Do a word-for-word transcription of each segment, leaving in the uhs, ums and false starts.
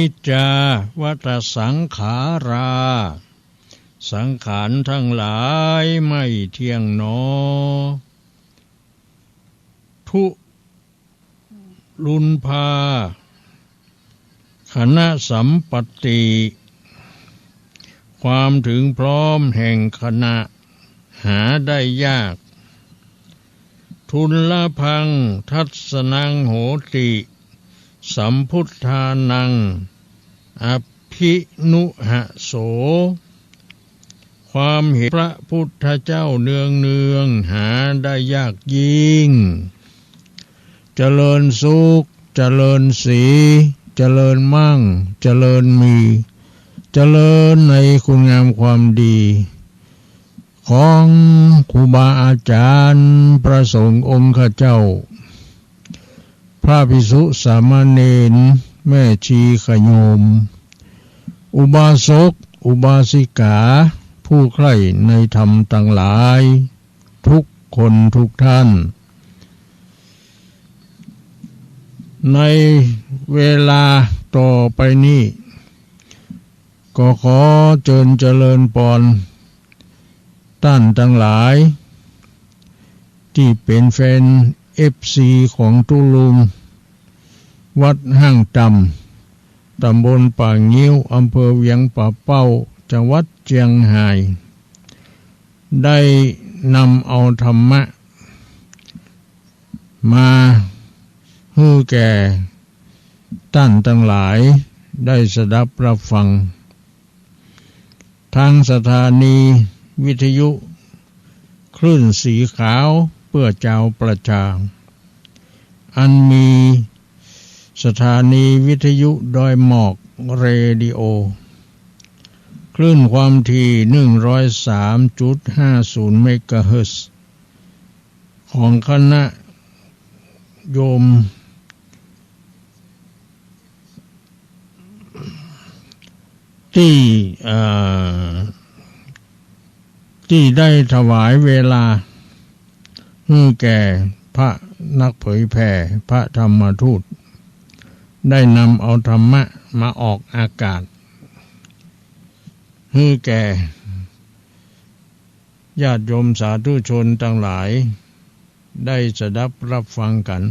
จจาวัฏฏะสังขารา สังขารทั้งหลายไม่เที่ยงหนอ ทุ ลุนพา คณะสัมปัตติ ความถึงพร้อมแห่งคณะหาได้ยาก ทุลพัง ทัสสะนัง โหติ สัมพุทธานัง อภินุหะโส ความเห็นพระพุทธเจ้าเนืองๆ หาได้ยากยิ่ง เจริญสุข เจริญสี เจริญมั่ง เจริญมี เจริญในคุณงามความดี ของครูบาอาจารย์ พระสงฆ์องค์ข้าเจ้า พระภิกษุสามเณร แม่ชีขะโยม อุบาสก อุบาสิกา ผู้ใคร่ในธรรมตังหลาย ทุกคนทุกท่าน ในเวลาต่อไปนี้ ก็ขอเจิญเจริญปอน ต้านตังหลาย ตี้เป๋นแฟนเอฟซีของตุ๊ลุง วัดฮ่างต่ำ ต๋ำบลป่างิ้ว อำเภอเวียงป่าเป้า จังหวัดเจียงฮาย ได้นำเอาธรรมะ มาหื้อแก่ต้านตังหลายได้สดับรับฟัง ทางสถานีวิทยุคลื่นสีขาวเปื้อจาวประชา อันมีสถานีวิทยุดอยหมอกเรดิโอ คลื่นความถี่ หนึ่งร้อยสามจุดห้าศูนย์ เมกะเฮิรตซ์ ของคณะโยม ตี้ เอ่อ ตี้ได้ถวายเวลาหื้อแก่พระนักเผยแผ่พระธรรมทูต ได้นำเอาธรรมะมาออกอากาศ หื้อแก่ ญาติโยมสาธุชนตังหลายได้สดับรับฟังกั๋น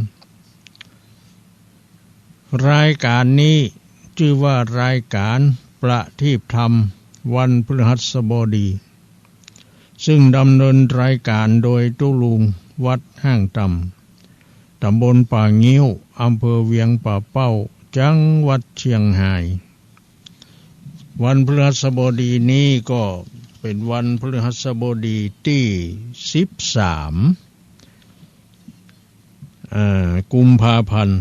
รายก๋านนี้จื้อว่ารายก๋านประทีปธรรมวันพฤหัสบดี ซึ่งดำเนินรายก๋านโดยตุ๊ลุงวัดฮ่างต่ำ ต๋ำบลป่างิ้ว อำเภอเวียงป่าเป้า จังหวัดเจียงฮาย วันพฤหัสบดีนี้ก็เป๋นวันพฤหัสบดีตี้สิบสาม เอ่อ กุมภาพันธ์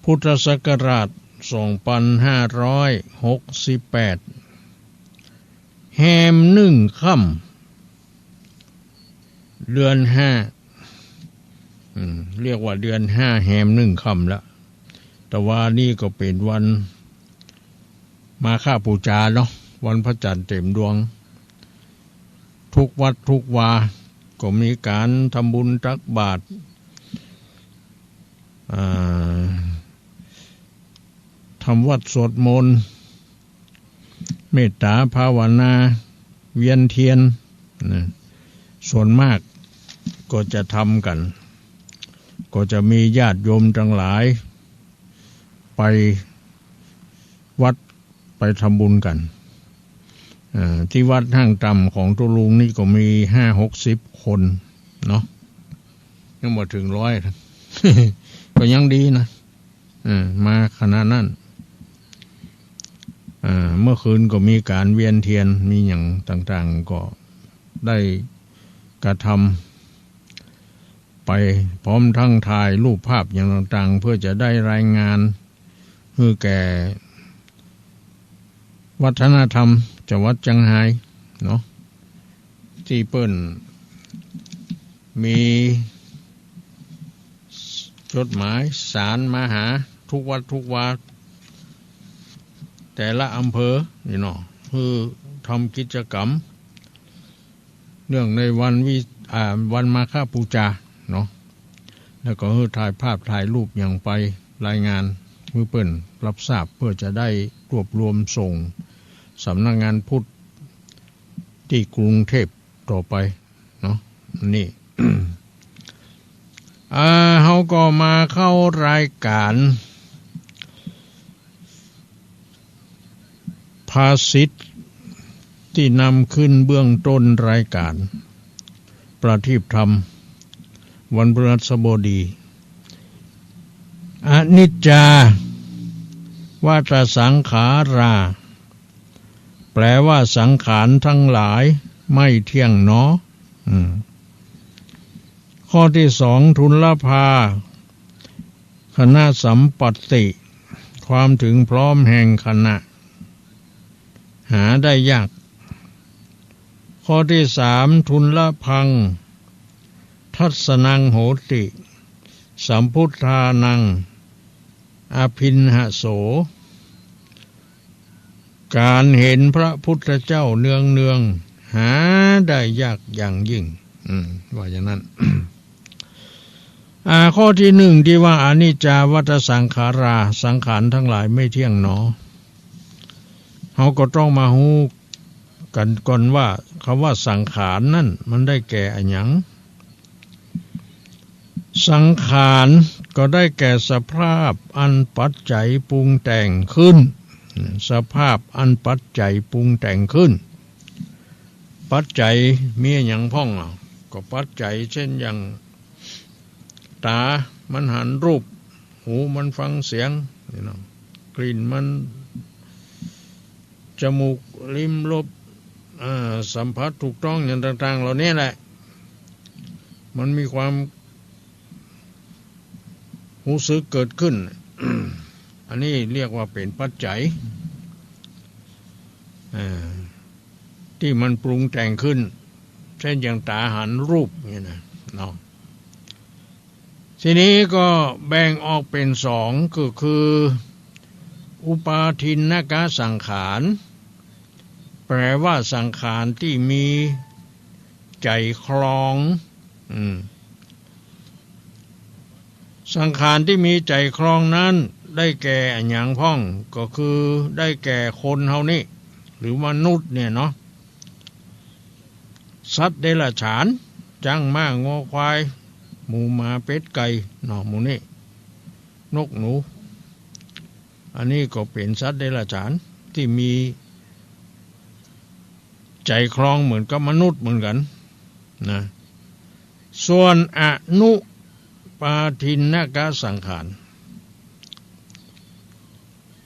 พุทธศักราช สองปันห้าร้อยหกสิบแปด แฮมหนึ่งค่ำ เดือนห้า อืม เรียกว่าเดือนห้าแฮมหนึ่งค่ำละ แต่ว่านี่ก็เป๋นวันมาฆบูชาเนาะ วันพระจันทร์เต๋มดวง ทุกวัดทุกวาก็มีก๋านทำบุญตักบาตร อ่า ทำวัตรสวดมนต์ เมตต๋าภาวนา เวียนเตียนนะ ส่วนมากก็จะทำกั๋น ก็จะมีญาติโยมตังหลายไปวัดไปทำบุญกั๋น เอ่อ ตี้วัดฮ่างต่ำของตุ๊ลุงนี่ก็มีห้าหกสิบคนเนาะ ยังบ่เถิงร้อยนะ ก็ยังดีนะ เออ มาขนาดนั้น อ่า เมื่อคืนก็มีก๋านเวียนเตียน มีหยังต่างๆ ก็ได้กระทำไป พร้อมทั้งถ่ายรูปภาพหยังต่างๆ เพื่อจะได้รายงานหื้อแก่วัฒนธรรมจังหวัดเจียงฮายเนาะ ตี้เปิ้นมี จดหมายสารมาหาทุกวัดทุกวา แต่ละอำเภอนี่เนาะ คือทำกิจกรรม เนื่องในวันวิ อ่า วันมาฆบูชาเนาะ แล้วก็คือถ่ายภาพถ่ายรูปหยังไปรายงาน หื้อเปิ้นฮับทราบ เปื้อจะได้รวบรวมส่งสำนักงานพุทธตี้กรุงเทพต่อไปเนาะ นี่ อ่า เฮาก็มาเข้ารายก๋าน ภาษิตตี้นำขึ้นเบื้องต้นรายก๋านประทีปธรรม วันพฤหัสบดี อนิจจา วัฏฏสังขารา แปลว่าสังขารทั้งหลายไม่เที่ยงหนอ อืม ข้อตี้สอง ทุลลภา ขณสัมปัตติ ความถึงพร้อมแห่งขณะ หาได้ยาก ข้อตี้สาม ทุลลภัง ทัสสนังโหติ สัมพุทธานัง อภิณหโส ก๋านเห็นพระพุทธเจ้าเนืองๆ หาได้ยากอย่างยิ่ง อืม ว่าอย่างนั้น อ่า ข้อตี้หนึ่งตี้ว่า อนิจจา วัฏฏสังขารา สังขารทั้งหลายไม่เที่ยงหนอ เฮาก็ต้องมาฮู้กั๋นก่อนว่า กำว่าสังขารนั้นมันได้แก่อะหยัง สังขารก็ได้แก่สภาพอันปัจจัยปรุงแต่งขึ้น สภาพอันปัจจัยปรุงแต่งขึ้น ปัจจัยมีอะหยังพ่องอ่ะ ก็ปัจจัยเช่นอย่าง ต๋ามันหันรูป หูมันฟังเสียง นี่เนาะ กลิ่นมัน จมูกลิ้มรส อ่า สัมผัสถูกต้องอย่างต่างๆ เหล่านี้แหละ มันมีความฮู้สึกเกิดขึ้น อันนี้เรียกว่าเป๋นปัจจัย อ่า ตี้มันปรุงแต่งขึ้น เช่นอย่างต๋าหันรูปเนี่ยนะ เนาะ ทีนี้ก็แบ่งออกเป๋นสอง ก็คือ อุปาทินนกสังขาร แปลว่าสังขารตี้มีใจ๋ครอง อืม สังขารตี้มีใจ๋ครองนั้น ได้แก่อะหยังพ่อง ก็คือได้แก่คนเฮานี่ หรือมนุษย์เนี่ยเนาะ สัตว์เดรัจฉาน จ๊าง ม้า งัว ควาย หมู หมา เป็ด ไก่ เนาะ หมู่นี้ นก หนู อันนี้ก็เป๋นสัตว์เดรัจฉานตี้มีใจ๋ครองเหมือนกับมนุษย์เหมือนกั๋นนะ ส่วนอนุปาทินนกสังขาร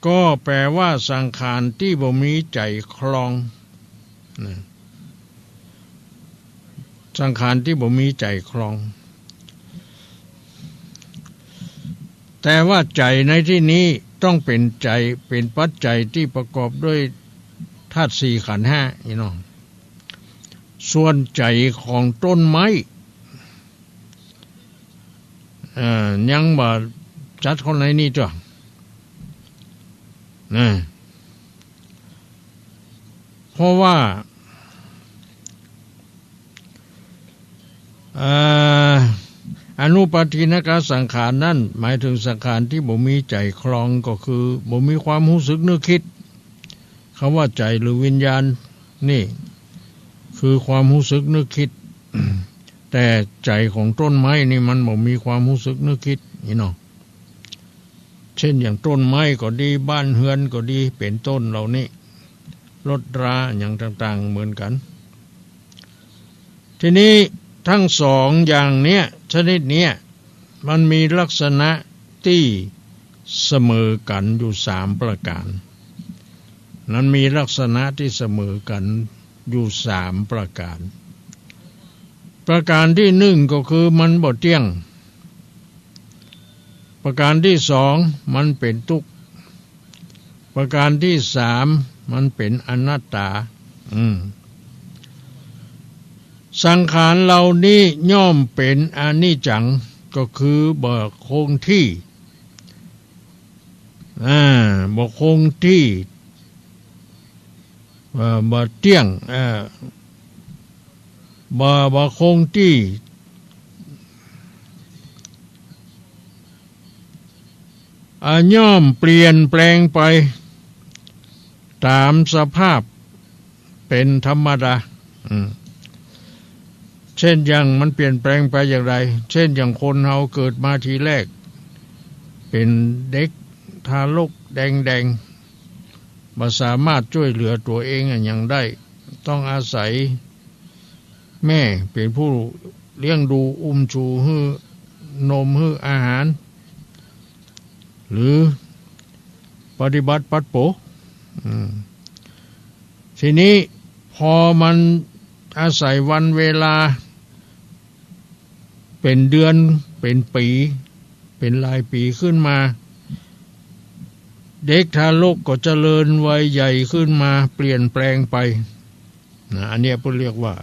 ก็แปลว่าสังขารตี้บ่มีใจ๋ครองนะ สังขารตี้บ่มีใจ๋ครอง แต่ว่าใจ๋ในตี้นี้ต้องเป๋นใจ๋ เป๋นปัจจัยตี้ประกอบด้วยธาตุสี่ขันธ์ห้า นี่เนาะ ส่วนใจ๋ของต้นไม้ เอ่อ ยังบ่จัดเข้าในนี้จ้ะ นะ เพราะว่า เอ่อ อนุปาทินนกสังขารนั้น หมายถึงสังขารตี้บ่มีใจ๋ครอง ก็คือบ่มีความฮู้สึกนึกคิด กำว่าใจ๋หรือวิญญาณนี่ คือความฮู้สึกนึกคิด แต่ใจ๋ของต้นไม้นี่มันบ่มีความฮู้สึกนึกคิด นี่เนาะ เช่นอย่างต้นไม้ก็ดี บ้านเฮือนก็ดี เป๋นต้นเหล่านี้ รถราอย่างต่างๆ เหมือนกั๋น ทีนี้ทั้งสองอย่างเนี้ย ชนิดเนี้ย มันมีลักษณะตี้เสมอกั๋นอยู่สามประก๋าน มันมีลักษณะตี้เสมอกั๋นอยู่สามประก๋าน ประก๋านตี้หนึ่งก็คือมันบ่เตี้ยง ประก๋านตี้สองมันเป๋นตุ๊กข์ ประก๋านตี้สามมันเป๋นอนัตตา อืม สังขารเหล่านี้ย่อมเป๋นอนิจจัง ก็คือบ่คงตี้ อ่า บ่คงตี้ เอ่อ บ่เตี้ยง เอ่อ บ่ บ่คงตี้ อ่า ย่อมเปลี่ยนแปลงไปต๋ามสภาพเป๋นธรรมดา อืม เช่นอย่างมันเปลี่ยนแปลงไปอย่างไร เช่นอย่างคนเฮาเกิดมาทีแรก เป๋นเด็กทารกแดงๆ บ่สามารถจ้วยเหลือตั๋วเองอะหยังได้ ต้องอาศัยแม่เป๋นผู้เลี้ยงดู อุ้มชู หื้อนม หื้ออาหาร หรือปฏิบัติปัดโป๋ อืม ทีนี้พอมันอาศัยวันเวลา เป๋นเดือน เป๋นปี๋ เป๋นหลายปี๋ขึ้นมา เด็กทารกก็เจริญวัยใหญ่ขึ้นมา เปลี่ยนแปลงไป นะ อันเนี้ยเปิ้นเรียกว่า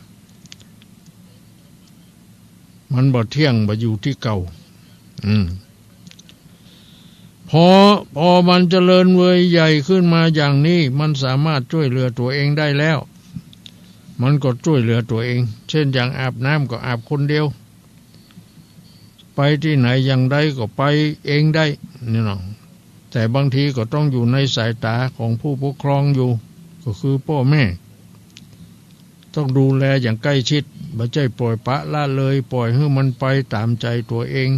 มันบ่เที่ยง บ่อยู่ตี้เก่า อืม พอ พอมันเจริญวัยใหญ่ขึ้นมาอย่างนี้ มันสามารถจ้วยเหลือตั๋วเองได้แล้ว มันก็จ้วยเหลือตั๋วเอง เช่นอย่างอาบน้ำก็อาบคนเดียว ไปตี้ไหนอย่างใดก็ไปเองได้ นี่เนาะ แต่บางทีก็ต้องอยู่ในสายต๋าของผู้ปกครองอยู่ ก็คือป้อแม่ ต้องดูแลอย่างใกล้ชิด บ่ใจ้ปล่อยปละละเลย ปล่อยหื้อมันไปต๋ามใจ๋ตั๋วเอง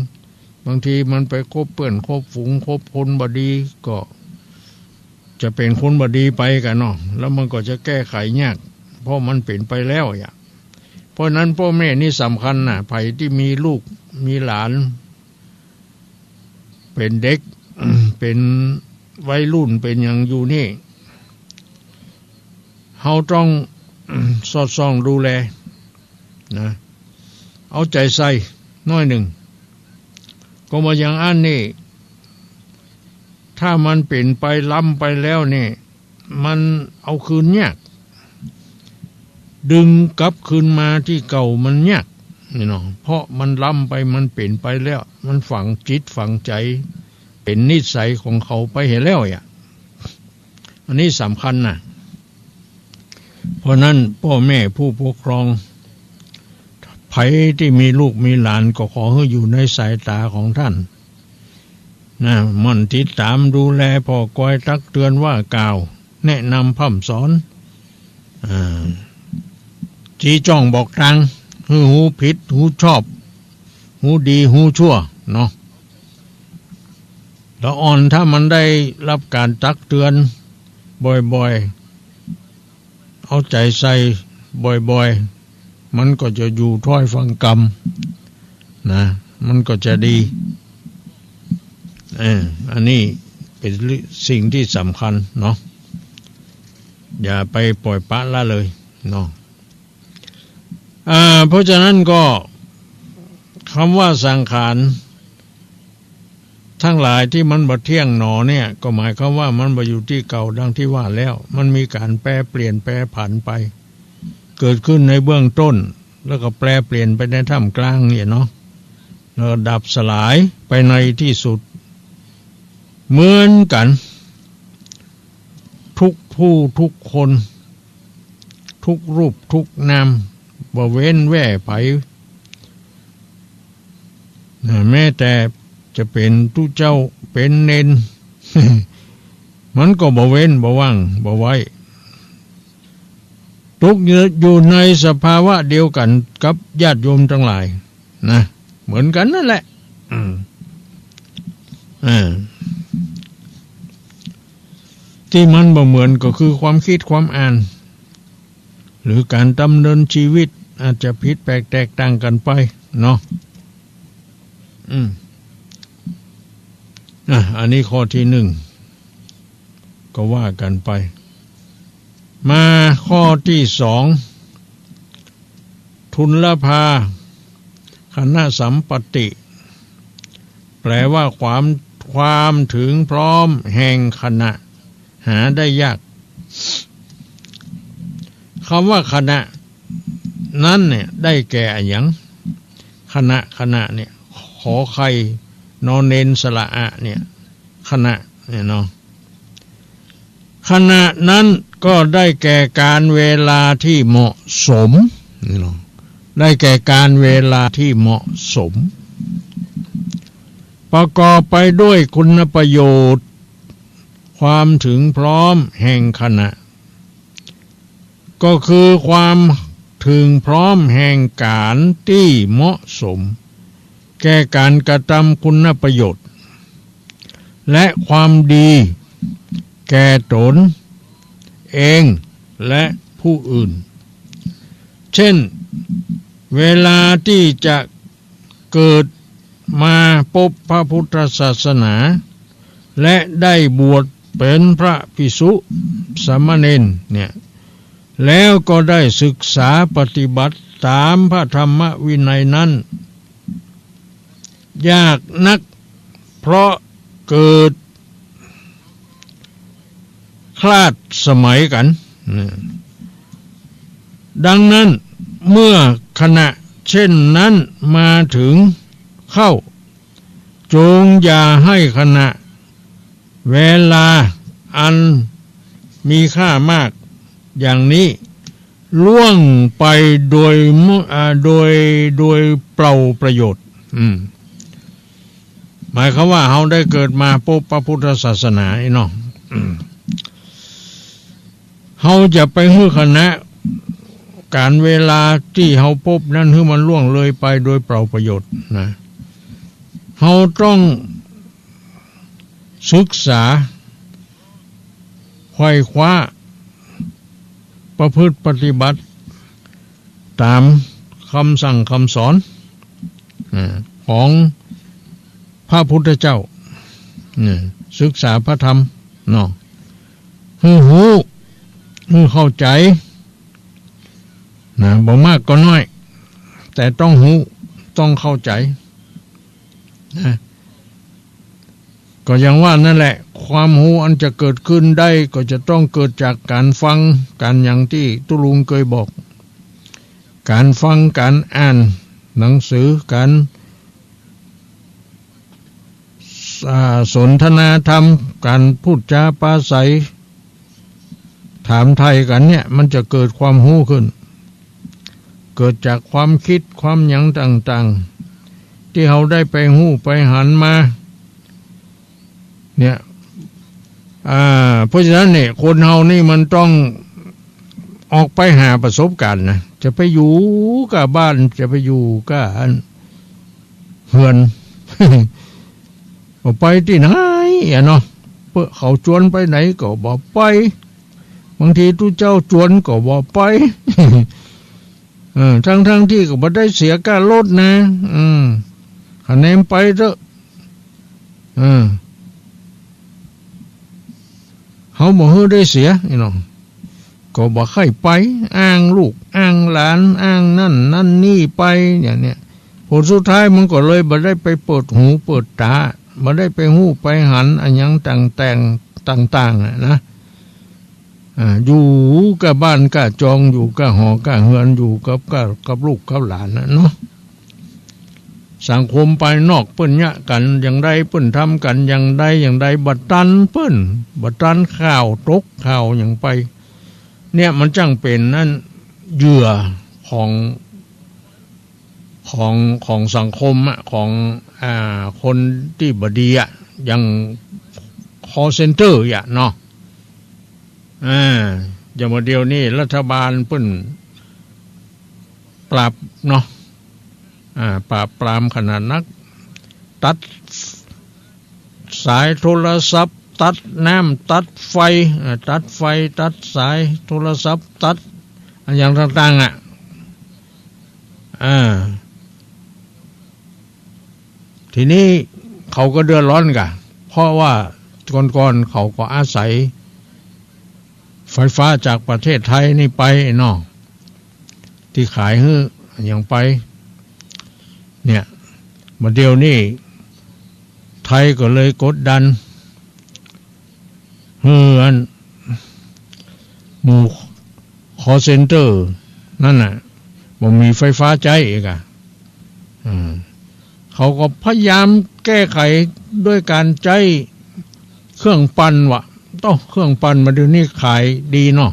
บางทีมันไปคบเปื้อนคบฝูง คบคนบ่ดี ก็จะเป๋นคนบ่ดีไปกั๋นเนาะ แล้วมันก็จะแก้ไขยาก เพราะมันเป๋นไปแล้วอะ เพราะนั้นป้อแม่นี่สำคัญนะ ใผตี้มีลูกมีหลาน เป๋นเด็ก เป๋นวัยรุ่น เป๋นหยังอยู่นี่ เฮาต้อง สอดส่องดูแล นะ เอาใจ๋ใส่หน้อยนึ่ง ก็บ่อย่างอั้นนี่ ถ้ามันเป๋นไปล้ำไปแล้วนี่ มันเอาคืนยาก ดึงกลับคืนมาตี้เก่ามันยาก นี่เนาะ เพราะมันล้ำไป มันเป๋นไปแล้ว มันฝังจิตฝังใจ๋ เป๋นนิสัยของเขาไปเหียแล้วอะ อันนี้สำคัญนะ เพราะนั้นป้อแม่ผู้ปกครอง ใผตี้มีลูกมีหลานก็ขอหื้ออยู่ในสายต๋าของต้าน นะ หมั่นติดต๋ามดูแล ผ่อกอยตักเตือนว่ากล่าว แนะนำพร่ำสอน อ่า จี้จ้องบอกตาง หื้อฮู้ผิดฮู้ชอบ ฮู้ดีฮู้ชั่วเนาะ ละอ่อนถ้ามันได้รับก๋านตักเตือนบ่อยๆ เอาใจ๋ใส่บ่อยๆ มันก็จะอยู่ถ้อยฟังกำนะ มันก็จะดี เออ อันนี้เป๋นสิ่งตี้สำคัญเนาะ อย่าไปปล่อยปละละเลยเนาะ อ่า เพราะฉะนั้นก็ กำว่าสังขารตังหลายตี้มันบ่เที่ยงหนอเนี่ย ก็หมายความว่ามันบ่อยู่ตี้เก่าดังตี้ว่าแล้ว มันมีก๋านแปรเปลี่ยนแปรผันไป เกิดขึ้นในเบื้องต้น แล้วก็แปรเปลี่ยนไปในท่ามกลางเนี่ยเนาะ แล้วก็ดับสลายไปในตี้สุด เหมือนกั๋น ทุกผู้ทุกคน ทุกรูปทุกนาม บ่เว้นแว่ใผ นะ แม้แต่จะเป๋นตุ๊เจ้า เป๋นเณร มันก็บ่เว้น บ่ว่าง บ่ไว้ ตกอยู่ในสภาวะเดียวกั๋นกับญาติโยมตังหลาย นะ เหมือนกั๋นนั่นแหละ อืม อ่า ตี้มันบ่เหมือนก็คือความกึ๊ดความอ่าน หรือก๋านดำเนินจีวิตอาจจะผิดแปลกแตกต่างกั๋นไปเนาะ อืม อ่ะ อันนี้ข้อตี้นึ่ง ก็ว่ากั๋นไป มาข้อตี้สอง ทุลลภา ขณสัมปัตติ แปลว่าความ ความถึงพร้อมแห่งขณะ หาได้ยาก กำว่าขณะนั้นเนี่ย ได้แก่อะหยัง ขณะ ขณะเนี่ย ขอไข่ นอเณร สระอะ เนี่ย ขณะเนี่ยเนาะ ขณะนั้นก็ได้แก่ก๋านเวลาตี้เหมาะสม นี่เนาะ ได้แก่ก๋านเวลาตี้เหมาะสม ประกอบไปด้วยคุณประโยชน์ ความถึงพร้อมแห่งขณะ ก็คือความถึงพร้อมแห่งการที่เหมาะสม แก่การกระทำคุณประโยชน์ และความดีแก่ตนเองและผู้อื่น เช่น เวลาที่จะเกิดมาพบพระพุทธศาสนา และได้บวชเป็นพระภิกษุสามเณรเนี่ย แล้วก็ได้ศึกษาปฏิบัติตามพระธรรมวินัยนั้น ยากนัก เพราะเกิดคลาดสมัยกัน ดังนั้นเมื่อขณะเช่นนั้นมาถึงเข้า จงอย่าให้ขณะเวลาอันมีค่ามากอย่างนี้ ล่วงไปโดยมุ- อ่า โดย โดยเปล่าประโยชน์ อืม หมายความว่าเฮาได้เกิดมาพบพระพุทธศาสนาไอ้น้อง อืม เฮาอย่าไปหื้อขณะ ก๋าลเวลาตี้เฮาพบนั้นหื้อมันล่วงเลยไปโดยเปล่าประโยชน์นะ เฮาต้องศึกษา ไขว่คว้า ประพฤติปฏิบัติ ต๋ามกำสั่งกำสอน อ่า ของพระพุทธเจ้า เนี่ย ศึกษาพระธรรมเนาะ หื้อฮู้ หื้อเข้าใจ๋ นะ บ่มากก็น้อย แต่ต้องฮู้ ต้องเข้าใจ๋ นะ ก็อย่างว่านั่นแหละ ความฮู้อันจะเกิดขึ้นได้ ก็จะต้องเกิดจากก๋านฟัง ก๋านอย่างตี้ตุ๊ลุงเกยบอก ก๋านฟัง ก๋านอ่านหนังสือ ก๋าน อ่า สนทนาธรรม ก๋านพูดจาปราศรัย ถามไถ่กั๋นเนี่ย มันจะเกิดความฮู้ขึ้น เกิดจากความกึ๊ด ความหยังต่างๆ ตี้เฮาได้ไปฮู้ไปหันมา เนี่ย อ่า เพราะฉะนั้นเนี่ย คนเฮานี่มันต้องออกไปหาประสบการณ์นะ จะไปอยู่ก้าบ้าน จะไปอยู่ก้าอันเฮือน บ่ไปตี้ไหนอะเนาะ เปื้อเขาจวนไปไหนก็บ่ไป บางทีตุ๊เจ้าจวนก็บ่ไป เออ ทั้งๆ ตี้ก็บ่ได้เสียก้ารถนะ อืม คะแนนไปเต๊อะ เออ เฮาบ่หื้อได้เสีย ไอ้น้อง ก็บ่ใค่ไป อ้างลูก อ้างหลาน อ้างนั่น นั่นนี่ไป อย่างเนี้ย ผลสุดท้ายมันก็เลยบ่ได้ไปเปิดหูเปิดต๋า บ่ได้ไปฮู้ไปหันอะหยังต่างๆ ต่างๆ อะนะ อ่า อยู่ก้าบ้านก้าจอง อยู่ก้าหอก้าเฮือน อยู่กับ กับ กับลูกกับหลานน่ะเนาะ สังคมภายนอกเปิ้นเยียะกั๋นอย่างใด เปิ้นทำกั๋นอย่างใดอย่างใด บ่ตันเปิ้น บ่ตันข่าวตกข่าวหยังไป เนี่ยมันจั้งเป๋นอันเหยื่อของ ของ ของสังคมอะ ของ อ่า คนตี้บ่ดีอะ อย่าง call center อะเนาะ อ่า อย่างบ่าเดี่ยวนี้รัฐบาลเปิ้นปราบเนาะ อ่า ปราบปรามขนาดนัก ตัดสายโทรศัพท์ ตัดน้ำ ตัดไฟ อ่า ตัดไฟ ตัดสายโทรศัพท์ ตัดอะหยังต่างๆ อะ อ่า ทีนี้เขาก็เดือดร้อนก่ะ เพราะว่าก่อนๆ เขาก็อาศัยไฟฟ้าจากประเทศไทยนี่ไปเนาะ ตี้ขายหื้อหยังไป เนี่ย บ่าเดี่ยวนี้ไทยก็เลยกดดัน หื้ออันหมู่ call center นั่นน่ะ บ่มีไฟฟ้าใจ๊อีกอะ อืม เขาก็พยายามแก้ไขด้วยก๋านใจ๊เครื่องปั่นวะ โต๊ะ เครื่องปั่นบ่าเดี่ยวนี้ขายดีเนาะ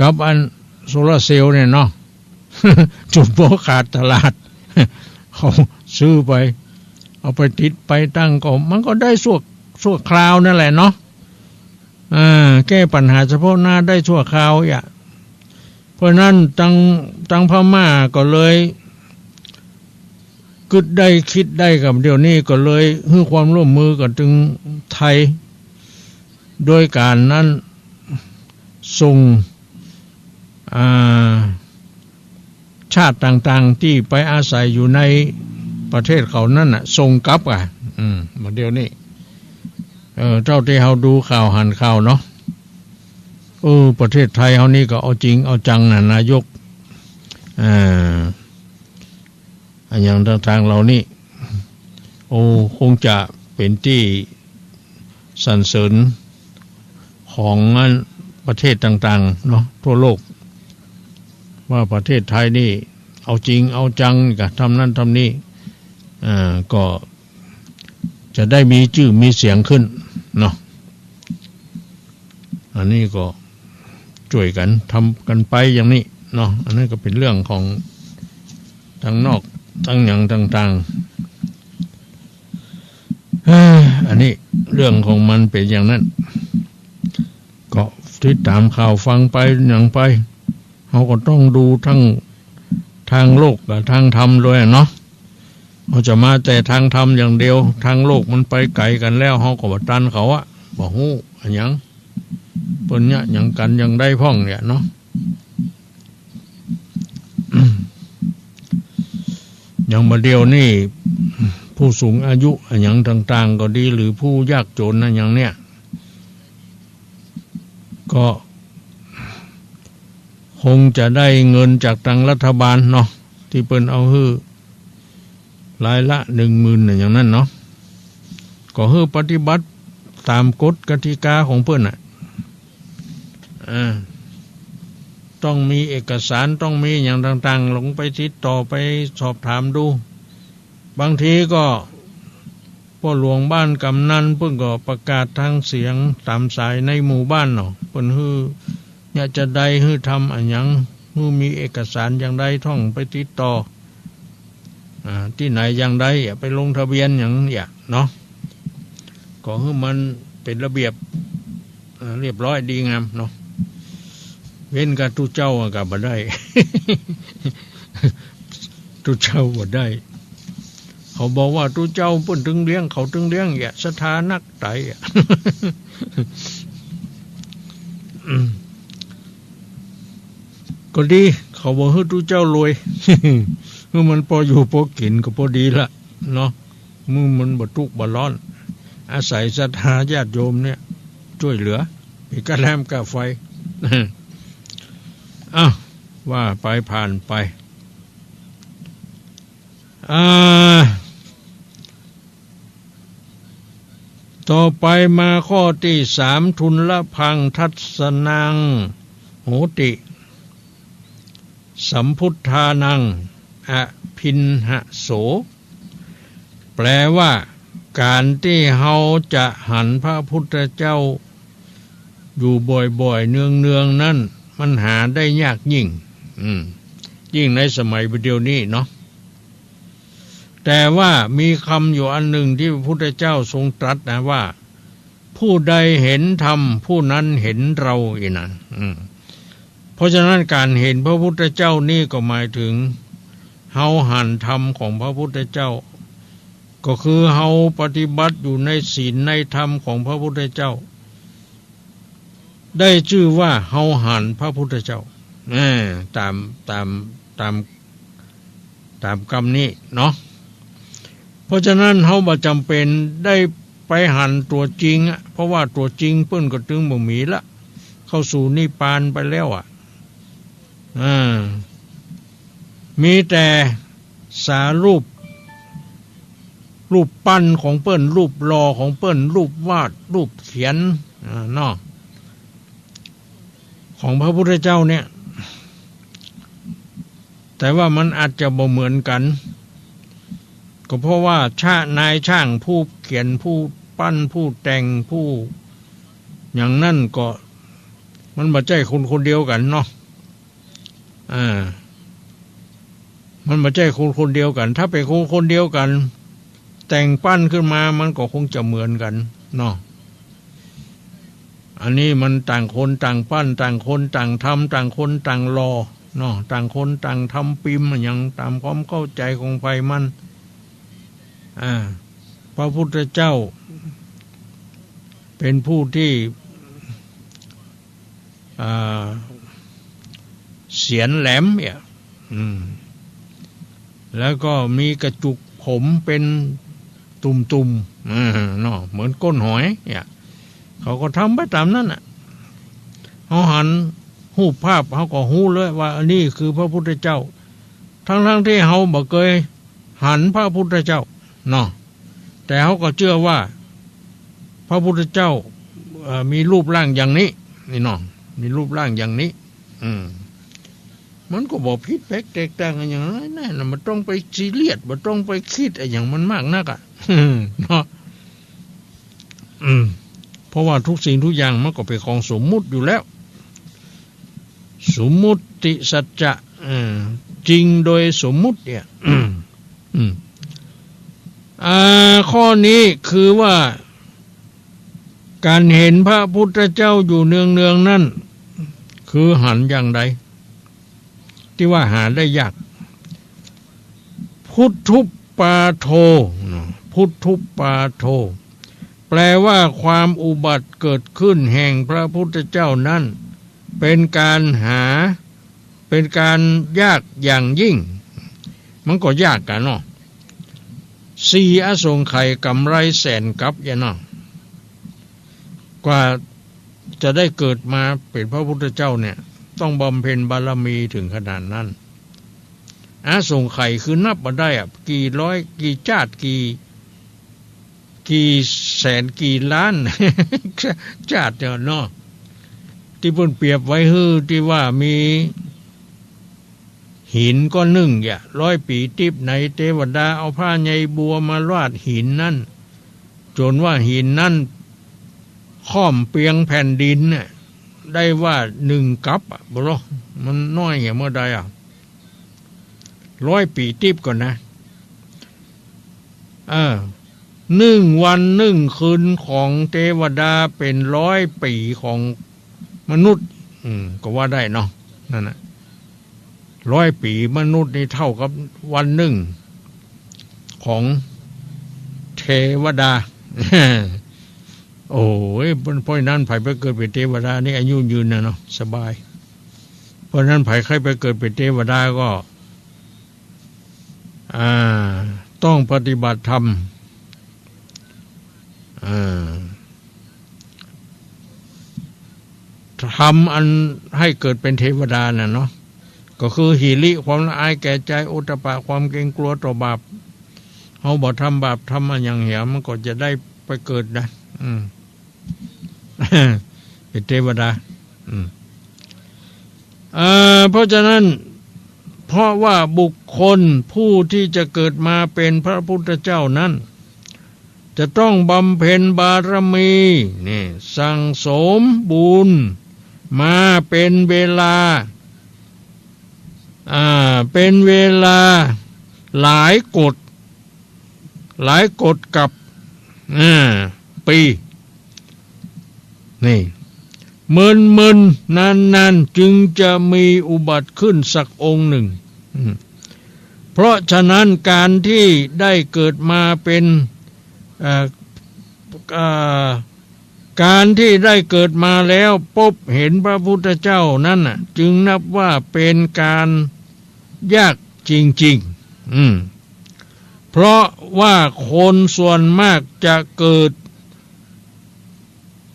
กับอันโซลาร์เซลล์เนี่ยเนาะ จุ่มบ่ขาดตลาด เขาซื้อไป เอาไปติดไปตั้งก็ มันก็ได้ชั่ว ชั่วคราวนั่นแหละเนาะ อ่า แก้ปัญหาเฉพาะหน้าได้ชั่วคราวอย่า เพราะนั้นตัง ตังพม่าก็เลยกึ๊ดได้กึ๊ดได้กับเดี๋ยวนี้ก็เลยหื้อความร่วมมือกับตึงไทย โดยการนั้นส่ง อ่า ชาติต่างๆ ตี้ไปอาศัยอยู่ในประเทศเขานั่นน่ะ ส่งกลับอ่ะ อืม มาเดี๋ยวนี้ เออ เต้าตี้เฮาดูข่าวหันข่าวเนาะ เออ ประเทศไทยเฮานี่ก็เอาจริงเอาจังน่ะ นายก เอ่อ อะหยังต่างๆ เหล่านี้ โอ้ คงจะเป๋นตี้สรรเสริญของอันประเทศต่างๆ เนาะ ทั่วโลก ว่าประเทศไทยนี่เอาจริงเอาจังกะทำนั่นทำนี่ อ่า ก็จะได้มีจื้อมีเสียงขึ้นเนาะ อันนี้ก็จ้วยกั๋นทำกั๋นไปอย่างนี้เนาะ อันนั้นก็เป๋นเรื่องของตังนอกตังหยังต่างๆ เอ้อ อันนี้เรื่องของมันเป๋นอย่างนั้น ก็ติดต๋ามข่าวฟังไปหยังไป เฮาก็ต้องดูทั้งตางโลกกับตางธรรมด้วยเนาะ เฮาจะมาแต่ตางธรรมอย่างเดียว ตางโลกมันไปไก๋กั๋นแล้ว เฮาก็บ่ตันเขาอะ บ่ฮู้อะหยัง เปิ้นเยียะหยังกั๋นอย่างใดพ่องเนี่ยเนาะ อย่างบ่าเดี่ยวนี้ ผู้สูงอายุอะหยังต่างๆ ก็ดี หรือผู้ยากจ๋นอะหยังเนี่ย ก็คงจะได้เงินจากตางรัฐบาลเนาะ ตี้เปิ้นเอาหื้อรายละหนึ่งหมื่นน่ะ อย่างนั้นเนาะ ก็หื้อปฏิบัติต๋ามกฎกติกาของเปิ้นน่ะ อ่า ต้องมีเอกสาร ต้องมีหยังต่างๆ ลองไปติดต่อไปสอบถามดู บางทีก็ป้อหลวงบ้านกำนันเปิ้นก็ประกาศตางเสียงต๋ามสายในหมู่บ้านเนาะ เปิ้นหื้อเยียะจาใด หื้อทำอะหยัง หื้อมีเอกสารอย่างใด ต้องไปติดต่อ อ่า ตี้ไหนอย่างใด อย่าไปลงทะเบียนหยังอย่าเนาะ ก็หื้อมันเป๋นระเบียบ อ่า เรียบร้อยดีงามเนาะ เว้นกาตุ๊เจ้าอะกาบ่ได้ ตุ๊เจ้าบ่ได้ เขาบอกว่าตุ๊เจ้าเปิ้นตึงเลี้ยง เขาตึงเลี้ยง อย่าศรัทธานักไตอะ อืม ก็ดี เขาบ่หื้อตุ๊เจ้ารวย หื้อมันปออยู่ปอกิ๋นก็ปอดีละเนาะ หื้อมันบ่ตุ๊กข์บ่ร้อน อาศัยศรัทธาญาติโยมเนี่ยจ้วยเหลือ เป๋นก้าแรมก้าไฟ อ้าว ว่าไปผ่านไป อ่า ต่อไปมาข้อตี้สาม ทุลภัง ทัสสะนัง โหติ สัมพุทธานัง อภิณหะโส แปลว่า ก๋านตี้เฮาจะหันพระพุทธเจ้าอยู่บ่อยๆ เนืองๆ นั้น มันหาได้ยากยิ่ง อืม ยิ่งในสมัยบ่าเดี่ยวนี้เนาะ แต่ว่ามีกำอยู่อันนึ่งตี้พระพุทธเจ้าทรงตรัสนะว่า ผู้ใดเห็นธรรม ผู้นั้นเห็นเรา อี้นะ อืม เพราะฉะนั้นก๋านหันพระพุทธเจ้านี่ก็หมายเถิง เฮาหันธรรมของพระพุทธเจ้า ก็คือเฮาปฏิบัติอยู่ในศีลในธรรมของพระพุทธเจ้า ได้จื้อว่าเฮาหันพระพุทธเจ้า เออ ต๋าม ต๋าม ต๋าม ต๋ามกำนี้เนาะ เพราะฉะนั้นเฮาบ่จ๋ำเป๋นได้ไปหันตั๋วจริงอะ เพราะว่าตั๋วจริงเปิ้นก็ตึงบ่มีละ เข้าสู่นิพพานไปแล้วอะ อ่า มีแต่สารูป รูปปั้นของเปิ้น รูปหล่อของเปิ้น รูปวาด รูปเขียน อ่า เนาะ ของพระพุทธเจ้าเนี่ย แต่ว่ามันอาจจะบ่เหมือนกั๋น ก็เพราะว่าช่าง นายช่างผู้เขียน ผู้ปั้น ผู้แต่ง ผู้อย่างนั้นก็ มันบ่ใจ้คนคนเดียวกั๋นเนาะ อ่า มันบ่ใจ้คนคนเดียวกั๋น ถ้าเป๋นคนคนเดียวกั๋น แต่งปั้นขึ้นมามันก็คงจะเหมือนกั๋นเนาะ อันนี้มันต่างคนต่างปั้น ต่างคนต่างทำ ต่างคนต่างหล่อเนาะ ต่างคนต่างทำพิมพ์อะหยังต๋ามความเข้าใจ๋ของใผมัน อ่า พระพุทธเจ้า เป๋นผู้ตี้ อ่า เสียนแหลมเนี่ย อืม แล้วก็มีกระจุกผมเป๋นตุ่มๆ อ่า เนาะ เหมือนก้นหอยเนี่ย เขาก็ทำไปต๋ามนั้นน่ะ เฮาหันรูปภาพ เฮาก็ฮู้เลยว่าอันนี้คือพระพุทธเจ้า ทั้งๆ ตี้เฮาบ่เกยหันพระพุทธเจ้าเนาะ แต่เฮาก็เจื้อว่าพระพุทธเจ้า เอ่อ มีรูปร่างอย่างนี้ นี่เนาะ มีรูปร่างอย่างนี้ อืม มันก็บ่ผิดแผกแตกต่างอะหยังนะ นั่นน่ะ บ่ต้องไปซีเรียส บ่ต้องไปกึ๊ดอะหยังมันมากนักอะ เนาะ อืม เพราะว่าทุกสิ่งทุกอย่างมันก็เป๋นของสมมุติอยู่แล้ว สมมุติสัจจะ เอ่อ จริงโดยสมมุติเนี่ย อืม อ่า ข้อนี้คือว่า ก๋านหันพระพุทธเจ้าอยู่เนืองๆ นั้น คือหันอย่างใด ตี้ว่าหาได้ยาก พุทธุปปาโทเนาะ พุทธุปปาโท แปลว่าความอุบัติเกิดขึ้นแห่งพระพุทธเจ้านั้น เป๋นก๋านหา เป๋นก๋านยากอย่างยิ่ง มันก็ยากกั๋นเนาะ สี่อสงไขยก๋ำไรแสนกัปเนี่ยเนาะ กว่าจะได้เกิดมาเป๋นพระพุทธเจ้าเนี่ย ต้องบำเพ็ญบารมีถึงขนาดนั้น อสงไขยคือนับบ่ได้อะ กี่ร้อย กี่จาติ กี่ กี่แสน กี่ล้าน จาติเนี่ยเนาะ ตี้เปิ้นเปรียบไว้หื้อ ตี้ว่ามีหินก้อนนึ่งเนี่ย ร้อยปี๋ติ๊บ ในเตวดาเอาผ้าใยบัวมาลาดหินนั้น จ๋นว่าหินนั้นค่อมเปียงแผ่นดินเนี่ย ได้ว่านึ่งกัปอะ บ่ฮู้ มันน้อยเหียเมื่อใดอะ ร้อยปี๋ติ๊บก่อนนะ เออ นึ่งวันนึ่งคืนของเตวดาเป๋นร้อยปี๋ของมนุษย์ อืม ก็ว่าได้เนาะ นั่นน่ะ ร้อยปี๋มนุษย์นี่เท่ากับวันนึ่งของเตวดา โอ้ย เพราะฉะนั้นใผไปเกิดเป๋นเตวดานี่อายุยืนนะเนาะ สบาย เพราะฉะนั้นใผใค่ไปเกิดเป๋นเตวดาก็ อ่า ต้องปฏิบัติธรรม อ่า ธรรมอันให้เกิดเป๋นเตวดาน่ะเนาะ ก็คือหิริ ความละอายแก่ใจ๋ โอตตัปปะ ความเกรงกลัวต่อบาป เฮาบ่ทำบาปทำอะหยังเหีย มันก็จะได้ไปเกิดนะ อืม เป๋นเตวดา อืม เอ่อ เพราะฉะนั้น เพราะว่าบุคคลผู้ตี้จะเกิดมาเป๋นพระพุทธเจ้านั้น จะต้องบำเพ็ญบารมี นี่ สั่งสมบุญมาเป๋นเวลา อ่า เป๋นเวลาหลายกด หลายกดกัป อ่า ปี๋ นี่ เมินๆ นานๆ จึงจะมีอุบัติขึ้นสักองค์นึ่ง อืม เพราะฉะนั้นก๋านตี้ได้เกิดมาเป๋น เอ่อ เอ่อ ก๋านตี้ได้เกิดมาแล้วปบหันพระพุทธเจ้านั้นน่ะ จึงนับว่าเป๋นก๋านยากจริงๆ อืม เพราะว่าคนส่วนมากจะเกิด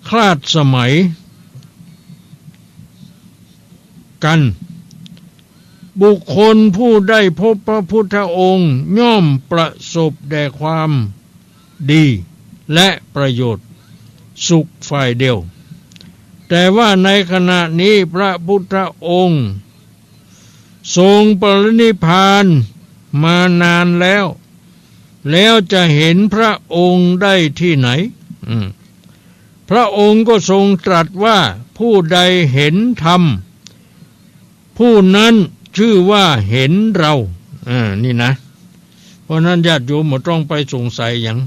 คลาดสมัยกั๋น บุคคลผู้ได้พบพระพุทธองค์ย่อมประสบแต่ความดีและประโยชน์สุขฝ่ายเดียว แต่ว่าในขณะนี้พระพุทธองค์ทรงปรินิพพานมานานแล้ว แล้วจะหันพระองค์ได้ตี้ไหน อืม พระองค์ก็ทรงตรัสว่า ผู้ใดหันธรรม ผู้นั้นชื่อว่าหันเรา อ่า นี่นะ พ ราะฉะนั้นญาติโยมบ่ต้องไปสงสัยหยัง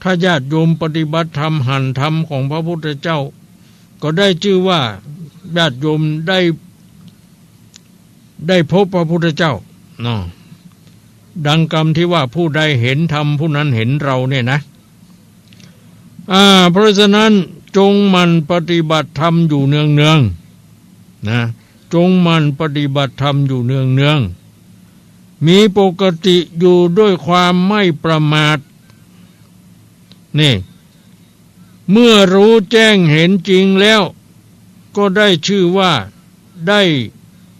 ถ้าญาติโยมปฏิบัติธรรม หันธรรมของพระพุทธเจ้า ก็ได้ชื่อว่าญาติโยมได้ ได้พบพระพุทธเจ้าเนาะ ดังคำที่ว่า ผู้ใดเห็นธรรม ผู้นั้นเห็นเราเนี่ยนะ อ่า เพราะฉะนั้นจงหมั่นปฏิบัติธรรมอยู่เนืองๆ นะ จงหมั่นปฏิบัติธรรมอยู่เนืองๆ มีปกติอยู่ด้วยความไม่ประมาท นี่ เมื่อรู้แจ้งเห็นจริงแล้ว ก็ได้ชื่อว่าได้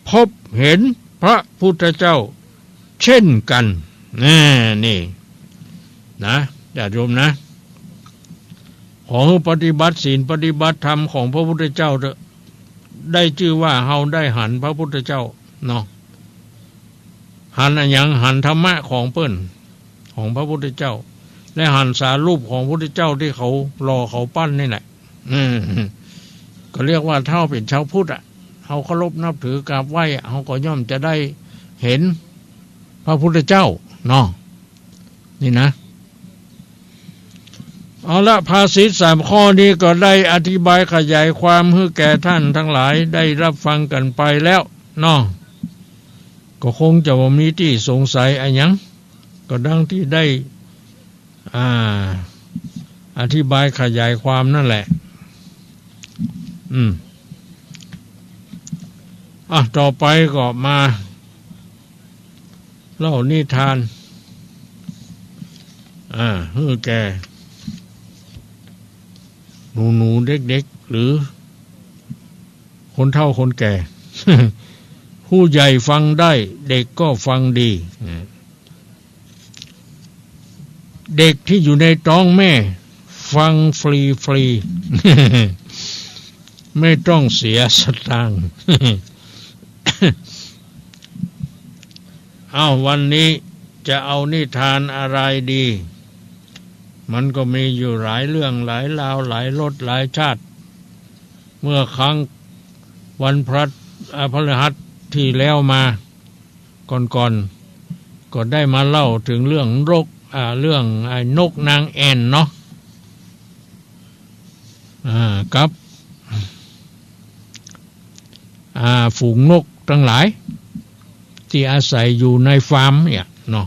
พบเห็นพระพุทธเจ้าเช่นกัน แน่ นี่นะ ญาติโยมนะ ขอหื้อปฏิบัติศีลปฏิบัติธรรมของพระพุทธเจ้าเถอะ ได้ชื่อว่าเฮาได้หันพระพุทธเจ้าเนาะ หันอะหยัง หันธรรมะของเปิ้น ของพระพุทธเจ้า และหันสารูปของพระพุทธเจ้าตี้เขาหล่อเขาปั้นนี่แหละ อืม ก็เรียกว่าเฮาเป๋นชาวพุทธอะ เฮาเคารพนับถือกราบไหว้อะ เฮาก็ย่อมจะได้เห็นพระพุทธเจ้าเนาะ นี่นะ เอาละ ภาษิตสามข้อนี้ก็ได้อธิบายขยายความหื้อแก่ท่านทั้งหลายได้รับฟังกั๋นไปแล้วเนาะ ก็คงจะบ่มีตี้สงสัยอะหยัง ก็ดังตี้ได้ อ่า อธิบายขยายความนั่นแหละ อืม อ่ะ ต่อไปก็มาเล่านิทาน อ่า หื้อแก่หนูๆ เด็กๆ หรือคนเฒ่าคนแก่ ผู้ใหญ่ฟังได้ เด็กก็ฟังดี เด็กที่อยู่ในต๊องแม่ฟังฟรีๆ ไม่ต้องเสียสตางค์ เอ้า วันนี้จะเอานิทานอะไรดี มันก็มีอยู่หลายเรื่องหลายราวหลายรสหลายชาติ เมื่อครั้งวันพฤหัส อ่า พฤหัสที่แล้วมา ก่อนๆ ก็ได้มาเล่าเถิงเรื่องนก อ่า เรื่องไอ้นกนางแอ่นเนาะ อ่า กับ อ่า ฝูงนกตังหลาย ตี้อาศัยอยู่ในฟาร์มเนี่ยเนาะ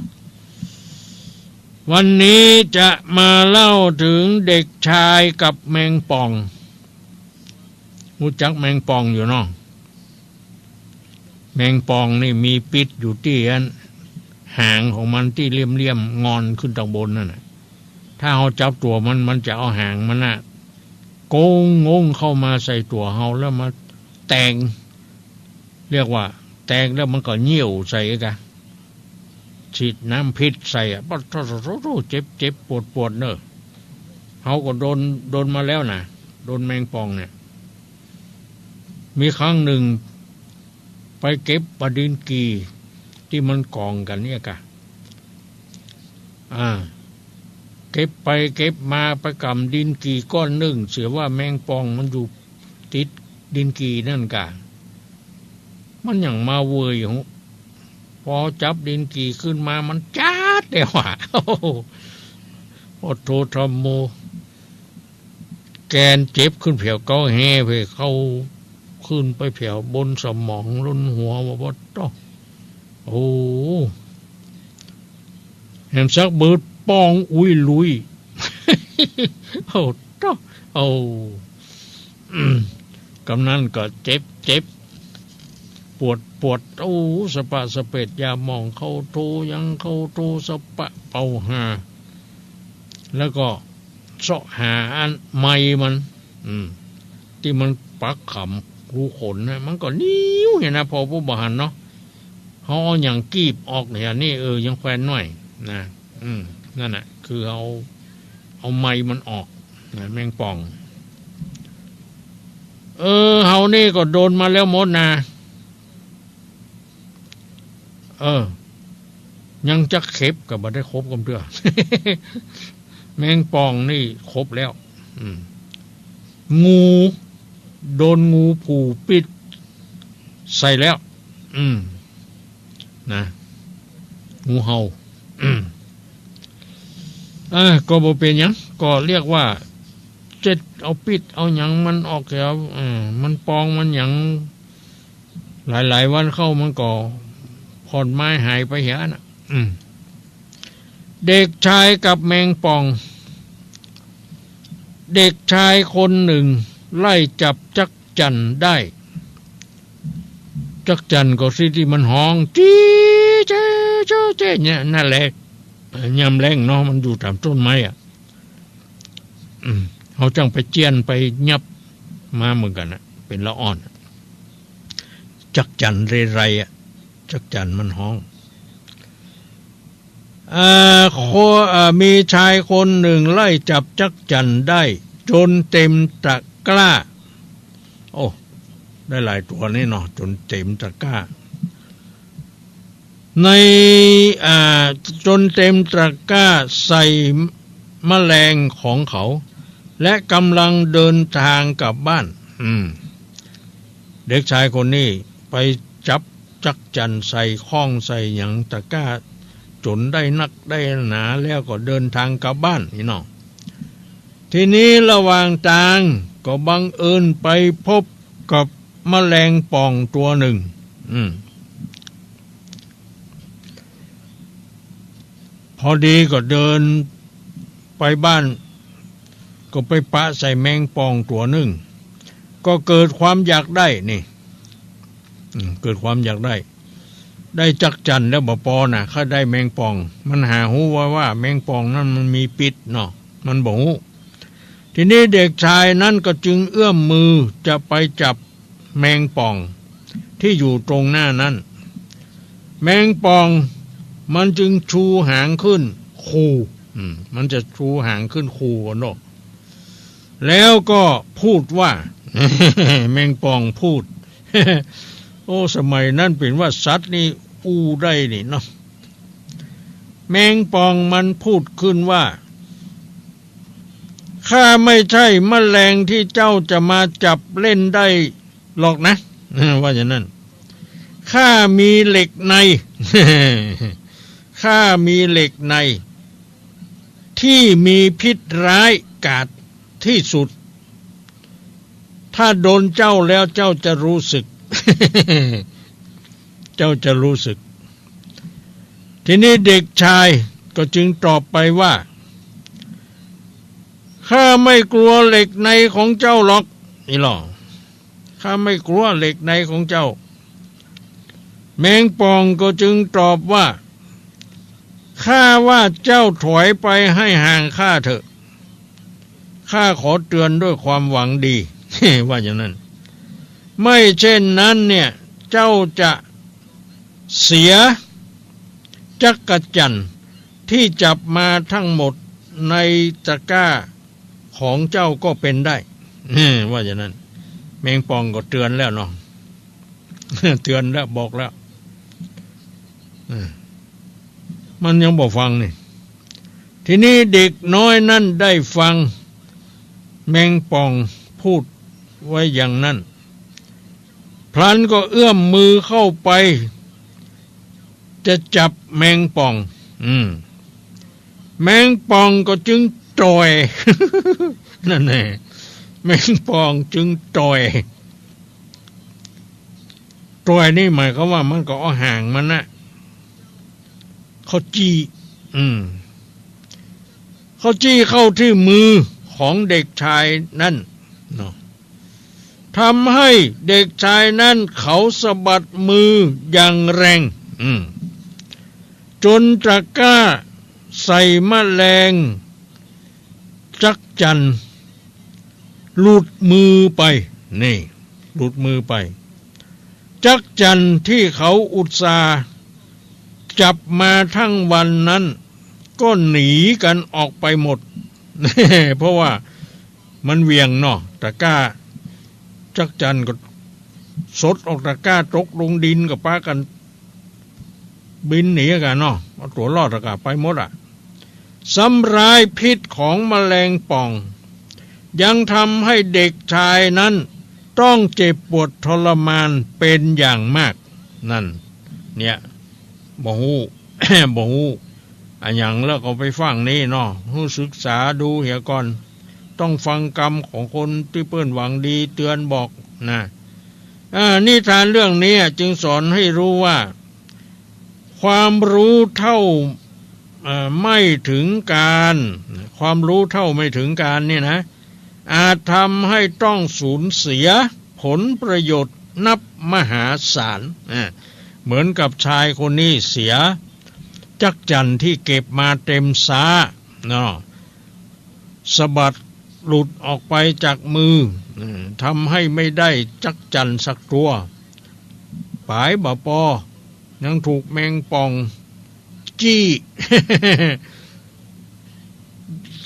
วันนี้จะมาเล่าเถิงเด็กชายกับแมงป่อง ฮู้จักแมงป่องอยู่เนาะ แมงป่องนี่มีปิ๊ดอยู่ตี้อันหางของมันตี้เลี่ยมๆ งอนขึ้นตางบนนั่นน่ะ ถ้าเฮาจับตั๋วมัน มันจะเอาหางมันน่ะ โก๋งๆ เข้ามาใส่ตั๋วเฮาแล้วมาแตง เรียกว่าแตงแล้วมันก็เยี่ยวใส่กะ ฉีดน้ำพิษใส่อะ ปะโถ เจ็บๆ ปวดๆ เน่อ เฮาก็โดน โดนมาแล้วน่ะ โดนแมงป่องเนี่ย มีครั้งหนึ่งไปเก็บปะดินกี่ตี้มันก๋องกั๋นเนี่ยกะ อ่า เก็บไปเก็บมาไปก่ำดินกี่ก้อนนึ่ง เสียว่าแมงป่องมันอยู่ติดดินกี่นั่นกะ มันยังมาเวยหู ปอจับดินกี่ขึ้นมามันจ๊าดเลยว่ะ โอ้โห โอโถธัมโม แกนเจ็บขึ้นแผวเก๊าแฮ ไปเข้า ขึ้นไปแผวบนสมองล้นหัว ว่าบ่าโต้ โอ้ แหมสักเบิดป่องอุยลุย โอ้โต้ โอ้ อืม กำนั้นก็เจ็บ เจ็บ ปวด ปวด โอ้ สะปะสะเปด ยาหมองเข้าโท ยังเข้าโท สะปะเป่าหา แล้วก็เซาะหาอันไมมัน อืม ตี้มันปักขำรูขนนะ มันก็เหนียวเนี่ยนะ ปอผู้บ่หันเนาะ เฮาเอาหยังกีบออกเนี่ยนี่ เออ ยังแควนหน้อยนะ อืม นั่นน่ะ คือเอา เอาไมมันออกนะ แมงป่อง เออ เฮานี่ก็โดนมาแล้วหมดนะ เออ ยังจักเข็บก็บ่ได้ครบกำเตื้อ แมงป่องนี่ครบแล้ว อืม งู โดนงูผูกปิดใส่แล้ว อืม นะ งูเห่า เออ ก็บ่เป๋นหยัง ก็เรียกว่า เช็ดเอาปิ๊ดเอาหยังมันออกแหว เออ มันปองมันหยัง หลายๆ วันเข้ามันก็ผ่อนไม้หายไปแหวน่ะ อืม เด็กชายกับแมงป่อง เด็กชายคนหนึ่งไล่จับจั๊กจั่นได้ จั๊กจั่นก็สิตี้มันฮ้อง จี๊เจ้เจ้เจ้เนี่ย นั่นแหละ เออ ยามแลงเนาะ มันอยู่ต๋ามต้นไม้อะ อืม เฮาจั้งไปเจี้ยนไปยับมาเหมือนกั๋นน่ะ เป๋นละอ่อน จั๊กจั่นเรไรอะ จั๊กจั่นมันฮ้อง เอ่อ โค เอ่อ มีชายคนหนึ่งไล่จับจั๊กจั่นได้จ๋นเต็มตะกร้า โอ้ ได้หลายตั๋วนี่เนาะ จ๋นเต็มตะกร้า ใน อ่า จ๋นเต็มตะกร้าใส่แมลงของเขา และกำลังเดินทางกลับบ้าน อืม เด็กชายคนนี้ไปจับจั๊กจั่นใส่ข้องใส่หยังตะกร้า จ๋นได้นักได้หนาแล้วก็เดินทางกลับบ้านนี่เนาะ ทีนี้ระหว่างตางก็บังเอิญไปพบกับแมลงป่องตั๋วหนึ่ง อืม พอดีก็เดินไปบ้าน ก็ไปปะใส่แมงป่องตั๋วหนึ่ง ก็เกิดความอยากได้นี่ อืม เกิดความอยากได้ ได้จั๊กจั่นแล้วบ่ปอน่ะ ใค่ได้แมงป่อง มันหาฮู้ว่า ว่าแมงป่องนั้นมันมีปิ๊ดเนาะ มันบ่ฮู้ ทีนี้เด็กชายนั้นก็จึงเอื้อมมือจะไปจับแมงป่องตี้อยู่ตรงหน้านั้น แมงป่องมันจึงชูหางขึ้นคู่ อืม มันจะชูหางขึ้นคู่กั๋นเนาะ แล้วก็พูดว่า แมงป่องพูด โอ้ สมัยนั้นเป๋นว่าสัตว์นี่อู้ได้นี่เนาะ แมงป่องมันพูดขึ้นว่า ข้าไม่ใช่แมลงที่เจ้าจะมาจับเล่นได้หรอกนะ ว่าอย่างนั้น ข้ามีเหล็กใน ข้ามีเหล็กใน ที่มีพิษร้ายกาจที่สุด ถ้าโดนเจ้าแล้วเจ้าจะรู้สึก เจ้าจะรู้สึก ทีนี้เด็กชายก็จึงตอบไปว่า ข้าไม่กลัวเหล็กในของเจ้าหรอก นี่หรอ ข้าไม่กลัวเหล็กในของเจ้า แมงป่องก็จึงตอบว่า ข้าว่าเจ้าถอยไปให้ห่างข้าเถอะ ข้าขอเตือนด้วยความหวังดี ว่าอย่างนั้น ไม่เช่นนั้นเนี่ย เจ้าจะเสียจั๊กจั่นที่จับมาทั้งหมดในตะกร้าของเจ้าก็เป็นได้ ว่าอย่างนั้น แมงป่องก็เตือนแล้วเนาะ เตือนแล้วบอกแล้ว เออ มันยังบ่ฟังนี่ ทีนี้เด็กน้อยนั้นได้ฟังแมงป่องพูดไว้อย่างนั้น พลันก็เอื้อมมือเข้าไป จะจับแมงป่อง อืม แมงป่องก็จึงต่อย นั่นแหละ แมงป่องจึงต่อย ต่อยนี่หมายความว่ามันก็เอาหางมันน่ะ เข้าจี้ อืม เข้าจี้เข้าที่มือของเด็กชายนั่นเนาะ ทำให้เด็กชายนั้นเขาสะบัดมืออย่างแรง อืม จ๋นตะกร้าใส่แมลงจั๊กจั่นหลุดมือไป นี่ หลุดมือไป จั๊กจั่นที่เขาอุตส่าห์จับมาทั้งวันนั้น ก็หนีกันออกไปหมด เพราะว่ามันเหวี่ยงเนาะ ตะกร้า จั๊กจั่นก็สดออกตะกร้า ตกลงดินก็ปากั๋นบินหนีกั๋นเนาะ เอาตั๋วรอดอะกะไปหมดอะ ซ้ำร้ายพิษของแมลงป่อง ยังทำให้เด็กชายนั้นต้องเจ็บปวดทรมานเป็นอย่างมาก นั่น เนี่ย บ่ฮู้ บ่ฮู้ อะหยังแล้วก็ไปฟังนี่เนาะ หื้อศึกษาดูเหียก่อน ต้องฟังกำของคนตี้เปิ้นหวังดีเตือนบอกนะ อ่า นิทานเรื่องนี้จึงสอนให้รู้ว่า ความรู้เท่า เอ่อ ไม่ถึงการ ความรู้เท่าไม่ถึงการเนี่ยนะ อาจทำให้ต้องสูญเสียผลประโยชน์นับมหาศาล อ่า เหมือนกับชายคนนี้เสียจั๊กจั่นตี้เก็บมาเต็มซ้าเนาะ สะบัดหลุดออกไปจากมือ เอ่อ ทำให้ไม่ได้จั๊กจั่นสักตัว ป๋ายบ่ปอ ยังถูกแมงป่อง จี้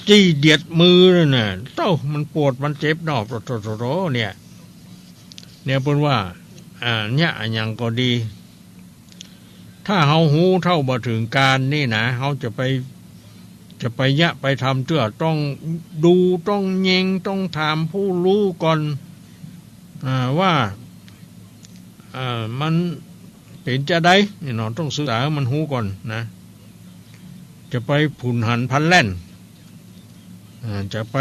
จี้เดียดมือนั่นน่ะ เต้า มันปวดมันเจ็บเนาะ โถ โถ โถ โถ เนี่ย เนี่ยเปิ้นว่า อ่า เนี่ย อะหยังก็ดี ถ้าเฮาฮู้เท่าบ่ถึงการนี่นะ เฮาจะไป จะไปเยียะไปทำเตื้อ ต้องดู ต้องเย็ง ต้องถามผู้ฮู้ก่อน อ่า ว่า อ่า มันเป๋นจาใดนี่เนาะ ต้องศึกษาหื้อมันฮู้ก่อนนะ จะไปผุนหันพลันแล่น อ่า จะไป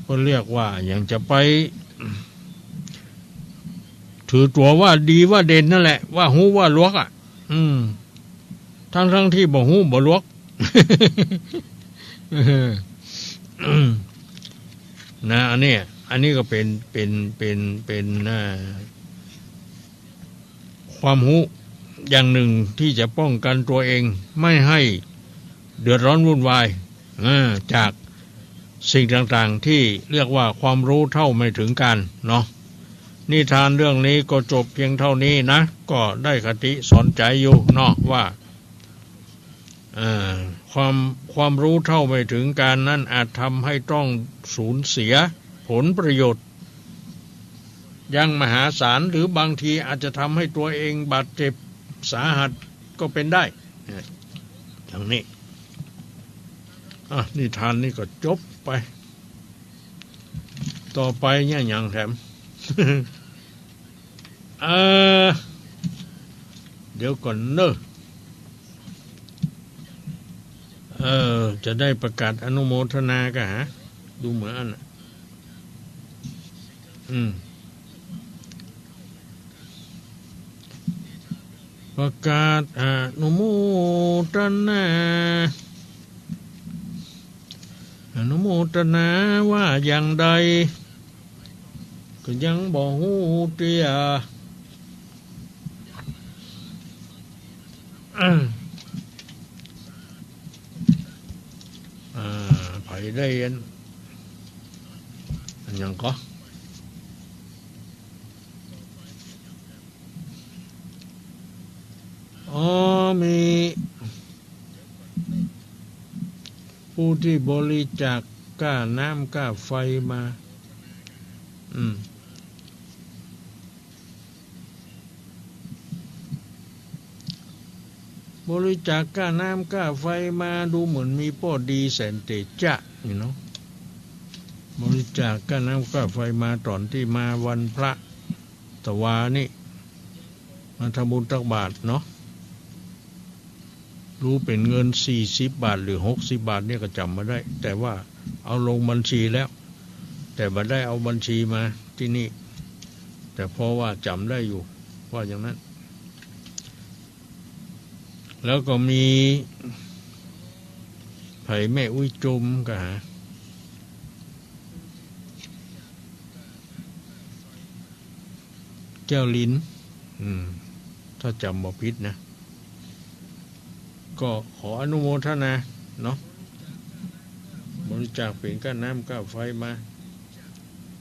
ก็เรียกว่าอย่างจะไป ถือตั๋วว่าดีว่าเด่นนั่นแหละ ว่าฮู้ว่าหลวกอะ อืม ทั้งๆ ตี้บ่ฮู้บ่หลวก นะ อันเนี้ย อันนี้ก็เป๋น เป๋น เป๋น เป๋น อ่า ความฮู้อย่างนึ่งตี้จะป้องกันตั๋วเองไม่หื้อเดือดร้อนวุ่นวาย เออ จากสิ่งต่างๆ ตี้เรียกว่าความรู้เท่าไม่ถึงการเนาะ นิทานเรื่องนี้ก็จบเพียงเต้านี้นะ ก็ได้คติสอนใจ๋อยู่เนาะว่า เอ่อ ความ ความรู้เท่าไม่ถึงการนั้นอาจทำให้ต้องสูญเสียผลประโยชน์อย่างมหาศาล หรือบางทีอาจจะทำให้ตั๋วเองบาดเจ็บสาหัสก็เป๋นได้ เนี่ย ดังนี้ อ่ะ นิทานนี้ก็จบไป ต่อไปเนี่ยหยังแถม เอ่อ เดี๋ยวก่อนเนอะ เอ่อ จะได้ประกาศอนุโมทนาก็หา ดูเหมือนอันน่ะ อืม ประกาศอนุโมทนา อนุโมทนาว่าอย่างใด ก็ยังบ่ฮู้เตื้อ อ่า ใผได้อัน อันหยังก่อ อ๋อ มีผู้ตี้บริจาคก้าน้ำก้าไฟมา อืม บริจาคก้าน้ำก้าไฟมา ดูเหมือนมีป้อดีแสนเตจ๊ะนี่เนาะ บริจาคก้าน้ำก้าไฟมา ต๋อนตี้มาวันพระ ตะวานี้ มาทำบุญตักบาตรเนาะ รู้เป๋นเงินสี่สิบบาทหรือหกสิบบาทเนี่ยก็จ๋ำบ่ได้ แต่ว่าเอาลงบัญชีแล้ว แต่บ่ได้เอาบัญชีมาตี้นี่ แต่พอว่าจ๋ำได้อยู่ ว่าอย่างนั้น แล้วก็มี ใผ แม่อุ๊ยจุมก็หา แก้วลิ้น อืม ถ้าจ๋ำบ่ผิดนะ ก็ขออนุโมทนาเนาะ บริจาคเป๋นก้าน้ำก้าไฟมา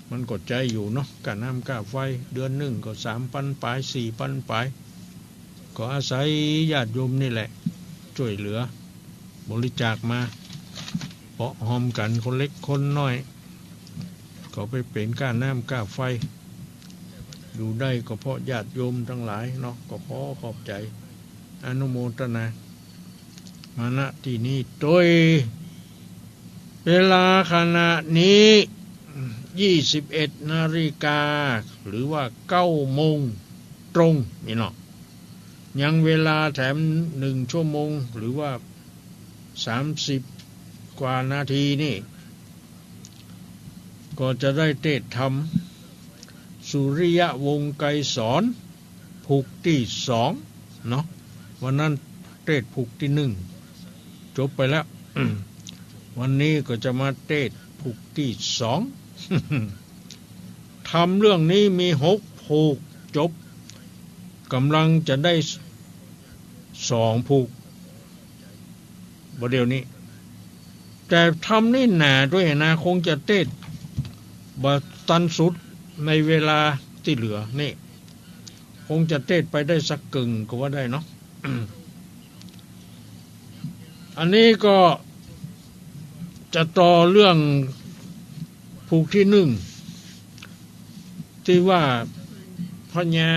มันก็ใจ๊อยู่เนาะ ก้าน้ำก้าไฟ เดือนนึ่งก็สามปันป๋าย สี่ปันป๋าย ก็อาศัยญาติโยมนี่แหละ จ้วยเหลือ บริจาคมา เปาะฮอมกั๋นคนเล็กคนน้อย ก็ไปเป๋นก้าน้ำก้าไฟ อยู่ได้ก็เพราะญาติโยมตังหลายเนาะ ก็ขอขอบใจ๋ อนุโมทนา มา ณ ตี้นี่ตวย เวลาขณะนี้ ยี่สิบเอ็ดนาฬิกา หรือว่าเก้าโมงตรงนี่เนาะ ยังเวลาแถมหนึ่งชั่วโมง หรือว่าสามสิบกว่านาทีนี่ ก็จะได้เตสน์ธรรม สุริยะวงศ์ไกรสอน ผูกตี้สองเนาะ วันนั้นเตสน์ผูกตี้หนึ่ง จบไปแล้ว วันนี้ก็จะมาเตสน์ผูกตี้สอง ธรรมเรื่องนี้มีหกผูก จบ กำลังจะได้สองผูก บ่าเดี่ยวนี้ แต่ธรรมนี่หนาตวยนะ คงจะเตสน์บ่ตันสุดในเวลาตี้เหลือนี่ คงจะเตสน์ไปได้สักกึ่งก็ว่าได้เนาะ อันนี้ก็จะต่อเรื่องผูกตี้หนึ่ง ตี้ว่าพญา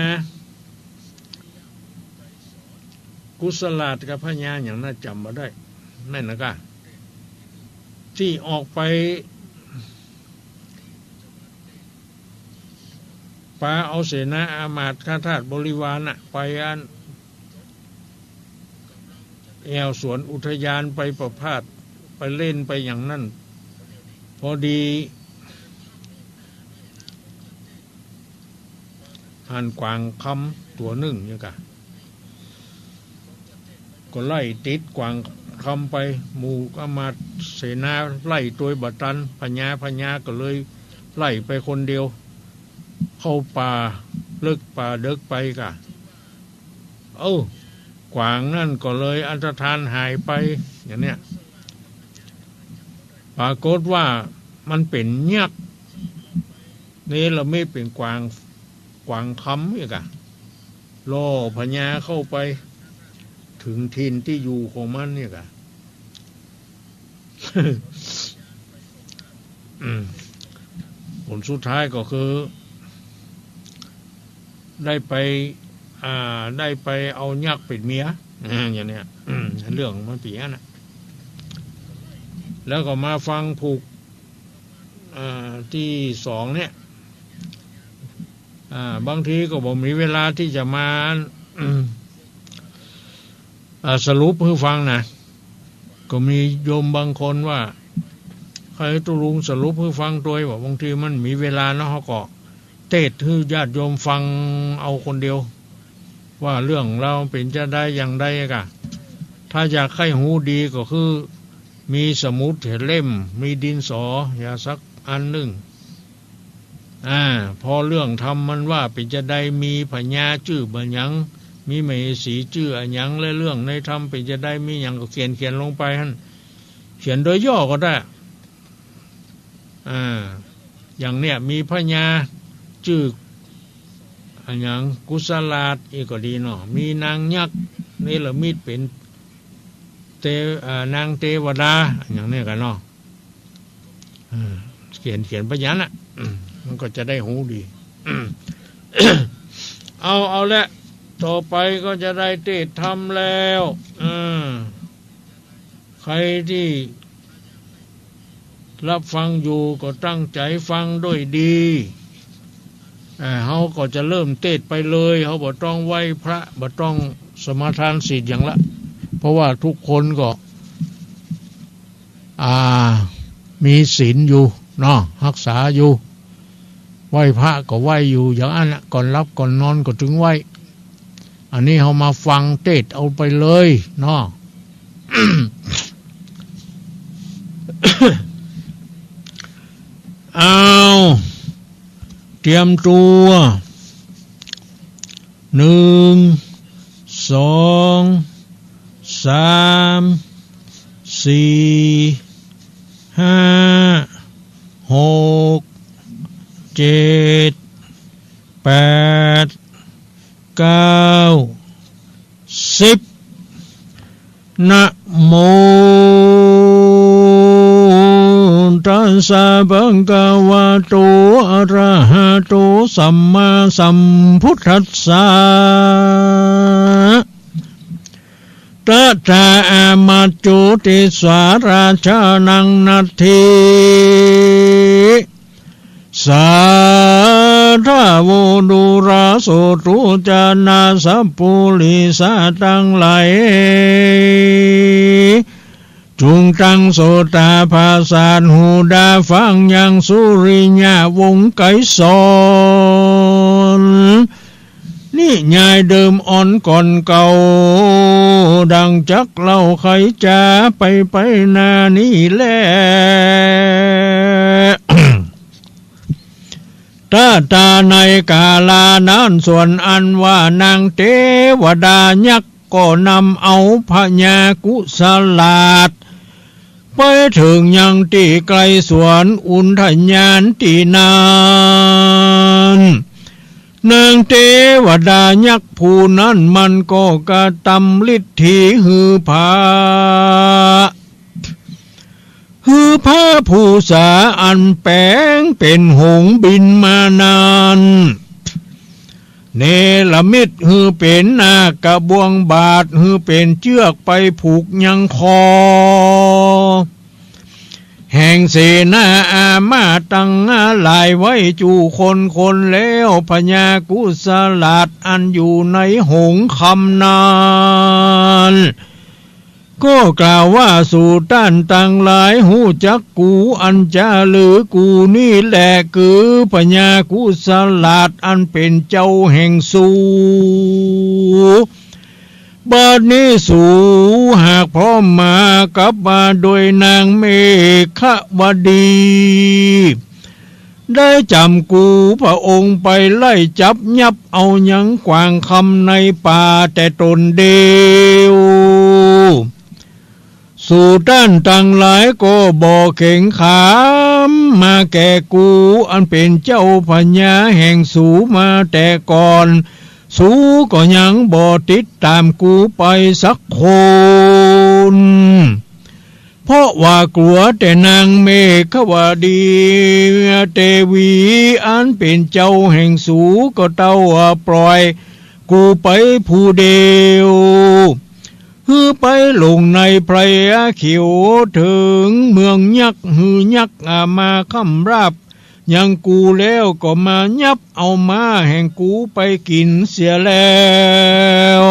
กุสลาดกับพญาหยังนะจ๋ำบ่ได้ แม่นนะกะ ตี้ออกไป ปาเอาเสนาอามาตย์ข้าทาสบริวารน่ะ ไปอัน แอ่วสวนอุทยานไปประพาส ไปเล่นไปอย่างนั้น พอดี หันกวางคำตั๋วนึ่งเนี่ยกะ ก็ไล่ติดกวางคำไป หมู่อำมาตย์เสนาไล่ตวยบ่ตัน พญา พญาก็เลยไล่ไปคนเดียว เข้าป่าเลิกป่าเดิกไปกะ เอ้า กวางนั่นก็เลยอันธพาลหายไป อย่างเนี้ย ปรากฏว่ามันเป๋นยักษ์ เนรมิตเป๋นกวาง กวางคำเนี่ยกะ ล่อพญาเข้าไป เถิงถิ่นตี้อยู่ของมันเนี่ยกะ อืม ผลสุดท้ายก็คือ ได้ไป อ่า ได้ไปเอายักษ์เป๋นเมีย อ่า อย่างเนี้ย อืม เรื่องมันเป๋นอย่างนั้นน่ะ แล้วก็มาฟังผูก อ่า ตี้สองเนี่ย อ่า บางทีก็บ่มีเวลาตี้จะมา อ่า สรุปหื้อฟังนะ ก็มีโยมบางคนว่า ใค่ตุ๊ลุงสรุปหื้อฟังตวย ว่าบางทีมันมีเวลาเนาะ เฮาก็เตสน์หื้อญาติโยมฟังเอาคนเดียว ว่าเรื่องราวเป๋นจาใดอย่างใดกะ ถ้าอยากใค่ฮู้ดีก็คือ มีสมุดเล่ม มีดินสอ อย่าสักอันนึ่ง อ่า พอเรื่องธรรมมันว่าเป๋นจาใด มีพญาจื้อบ่าหยัง มีมเหสีจื้ออะหยัง และเรื่องในธรรมเป๋นจาใด มีหยังก็เขียน เขียนลงไปหั้น เขียนโดยย่อก็ได้ อ่า อย่างเนี้ย มีพญาจื้ออะหยัง กุสลาด อี้ก็ดีเนาะ มีนางยักษ์เนรมิตเป๋น เต อ่า นางเตวดา อย่างเนี้ยกะเนาะ อ่า เขียน เขียนไปอย่างนั้นน่ะ อืม มันก็จะได้ฮู้ดี เอา เอาละ ต่อไปก็จะได้เตสน์ธรรมแล้ว อ่า ใค่ตี้รับฟังอยู่ก็ตั้งใจ๋ฟังด้วยดี อ่า เฮาก็จะเริ่มเตสน์ไปเลย เฮาบ่ต้องไหว้พระ บ่ต้องสมาทานศีลหยังละ เพราะว่าทุกคนก็ อ่า มีศีลอยู่เนาะ ฮักษาอยู่ ไหว้พระก็ไหว้อยู่ อย่างอั้นน่ะ ก่อนหลับก่อนนอนก็ตึงไหว้ อันนี้เฮามาฟังเตสน์เอาไปเลยเนาะ เอา เตรียมตั๋ว หนึ่ง สอง สาม สี่ ห้า หก เจ็ด แปด เก้า สิบ นะโม ตัสสะ ภะคะวะโต อะระหะโต สัมมาสัมพุทธัสสะ ตถา อามัจจุติสสา ราชานัง นัตถิ สาทะ โวดุรา โสตุ จนะ สัปปุริสะตังหลาย จุ่งตั้งโสตประสาทหูดาฟังยังสุริยะวงศ์ไกรสร นิยายเดิมอ่อนก่อนเก่า ดังจักเล่าไขจ๋าไปไปหน้านี้แล ตะตาในกาลานั้น ส่วนอันว่านางเตวดายักษ์ก็นำเอาพญากุสลาด ไปเถิงยังตี้ไกลสวนอุทยานตี้นั้น นางเตวดายักษ์ผู้นั้นมันก็กระตำฤทธีหื้อผา หื้อผาภูษาอันแป๋งเป๋นหงส์บินมานั้น เนรมิตหื้อเป๋นนาคกระบวงบาท หื้อเป๋นเจื้อกไปผูกยังคอ แห่งเสนาอามาตย์ตังหลายไว้จู่คนคนแล้ว พญากุสลาดอันอยู่ในหงส์คำนั้น ก็กล่าวว่า สูต้านตังหลายฮู้จักกูอันจาหรือ กูนี้แลคือพญากุสลาดอันเป๋นเจ้าแห่งสู บัดนี้สูหากพร้อมมากับมาโดยนางเมขวดี ได้จ๋ำกูพระองค์ไปไล่จับยับเอายังขวางคำในป่าแต่ต๋นเดียว สูต้านตังหลายก็บ่เข็งขามมาแก่กูอันเป๋นเจ้าพญาแห่งสูมาแต่ก่อน สูก็ยังบ่ติดต๋ามกูไปสักคน เพราะว่ากลัวแต่นางเมขวดีเตวีอันเป๋นเจ้าแห่งสู ก็เต้าปล่อยกูไปผู้เดียว หื้อไปลงในไพรเขียวเถิงเมืองยักษ์ หื้อยักษ์อามาคำราบยังกูแล้วก็มายับเอาม้าแห่งกูไปกิ๋นเสียแล้ว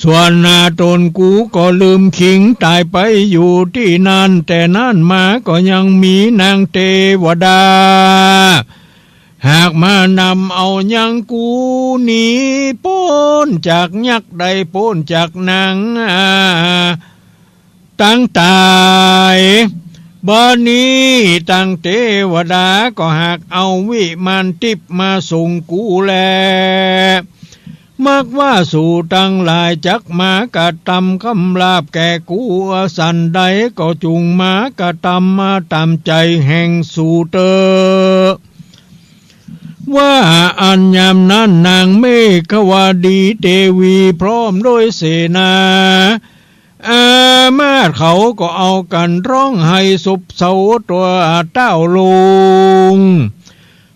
ส่วนหน้าต๋นกูก็ลืมคิงต๋ายไปอยู่ตี้นั้น แต่นั้นมาก็ยังมีนางเตวดา หากมานำเอายังกูหนีป๊นจากยักษ์ ได้ป๊นจากนาง อ่า ตังต๋าย บัดนี้ตังเตวดาก็หากเอาวิมานทิพย์มาส่งกูแล มักว่าสูตังหลายจักมากระตำคำราบแก่กูสันใด ก็จุ่งมากระตำมาต๋ามใจ๋แห่งสูเต๊อะ ว่าอันยามนั้นนางเมขวดีเตวีพร้อมด้วยเสนา อามาตย์เขาก็เอากั๋นฮ้องไห้ซบเซาตั๋วเต้าลง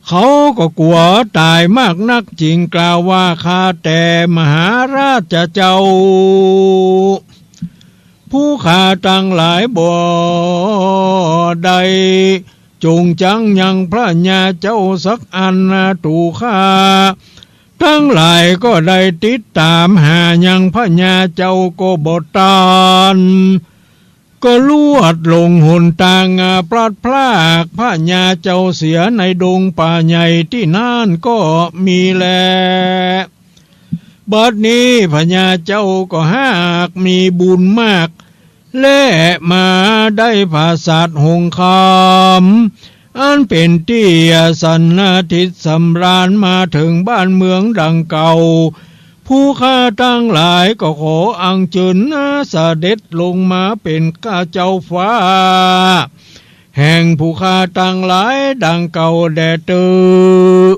เขาก็กั๋วต๋ายมากนัก จึงกล่าวว่า ข้าแต่มหาราชเจ้า ผู้ข้าตังหลายบ่ได้จ๋งจังยังพระญาเจ้าสักอัน ตั๋วข้าตังหลายก็ได้ติดต๋ามหายังพระญาเจ้าก็บ่ตัน ก็ลวดหลงหนตาง พลัดพรากพระญาเจ้าเสียในดงป่าใหญ่ตี้นั้นก็มีแล บัดนี้พญาเจ้าก็หากมีบุญมาก และมาได้ผาสาทหงส์คำ อันเป๋นตี้สถิตสำราญมาเถิงบ้านเมืองดังเก่า ผู้ข้าตังหลายก็ขออัญเจิญเสด็จลงมาเป๋นข้าเจ้าฟ้า แห่งผู้ข้าตังหลายดังเก่าแด่เต๊อะ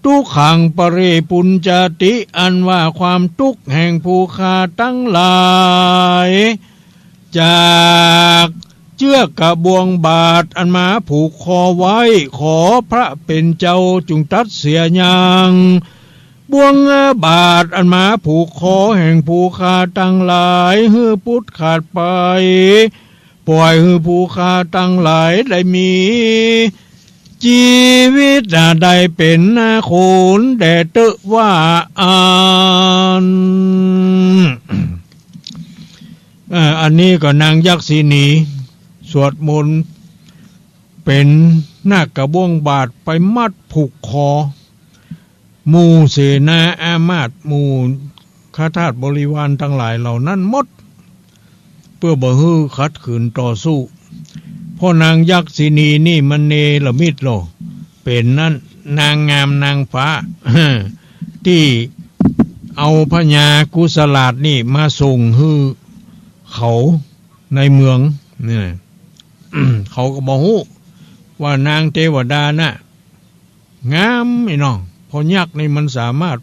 ตุ๊กขังปริภุญชาติ อันว่าความตุ๊กข์แห่งผู้ข้าตังหลาย จากเจื้อกกระบวงบาทอันมาผูกคอไว้ ขอพระเป๋นเจ้าจุ่งตัดเสียยัง บ่วงบาทอันมาผูกคอแห่งผู้ข้าตังหลายหื้อปุดขาดไป ป่อยหื้อผู้ข้าตังหลายได้มี จีวิตได้เป๋นนาคขุนแด่เต๊อะว่าอั้น อ่า อันนี้ก็นางยักษินีสวดมนต์ เป๋นนาคกระบ้วงบาทไปมัดผูกคอ หมู่เสนาอามาตย์ หมู่ข้าทาสบริวารตังหลายเหล่านั้นหมด เปื้อบ่หื้อขัดขืนต่อสู้ เพราะนางยักษินีนี่มันเนรมิตโล เป๋นนั้นนางงามนางฟ้า ตี้เอาพญากุสลาดนี่มาส่งหื้อเขาในเมืองนี่ เขาก็บ่ฮู้ว่านางเตวดาน่ะ งามไอ้น้อง เพราะยักษ์นี่มันสามารถ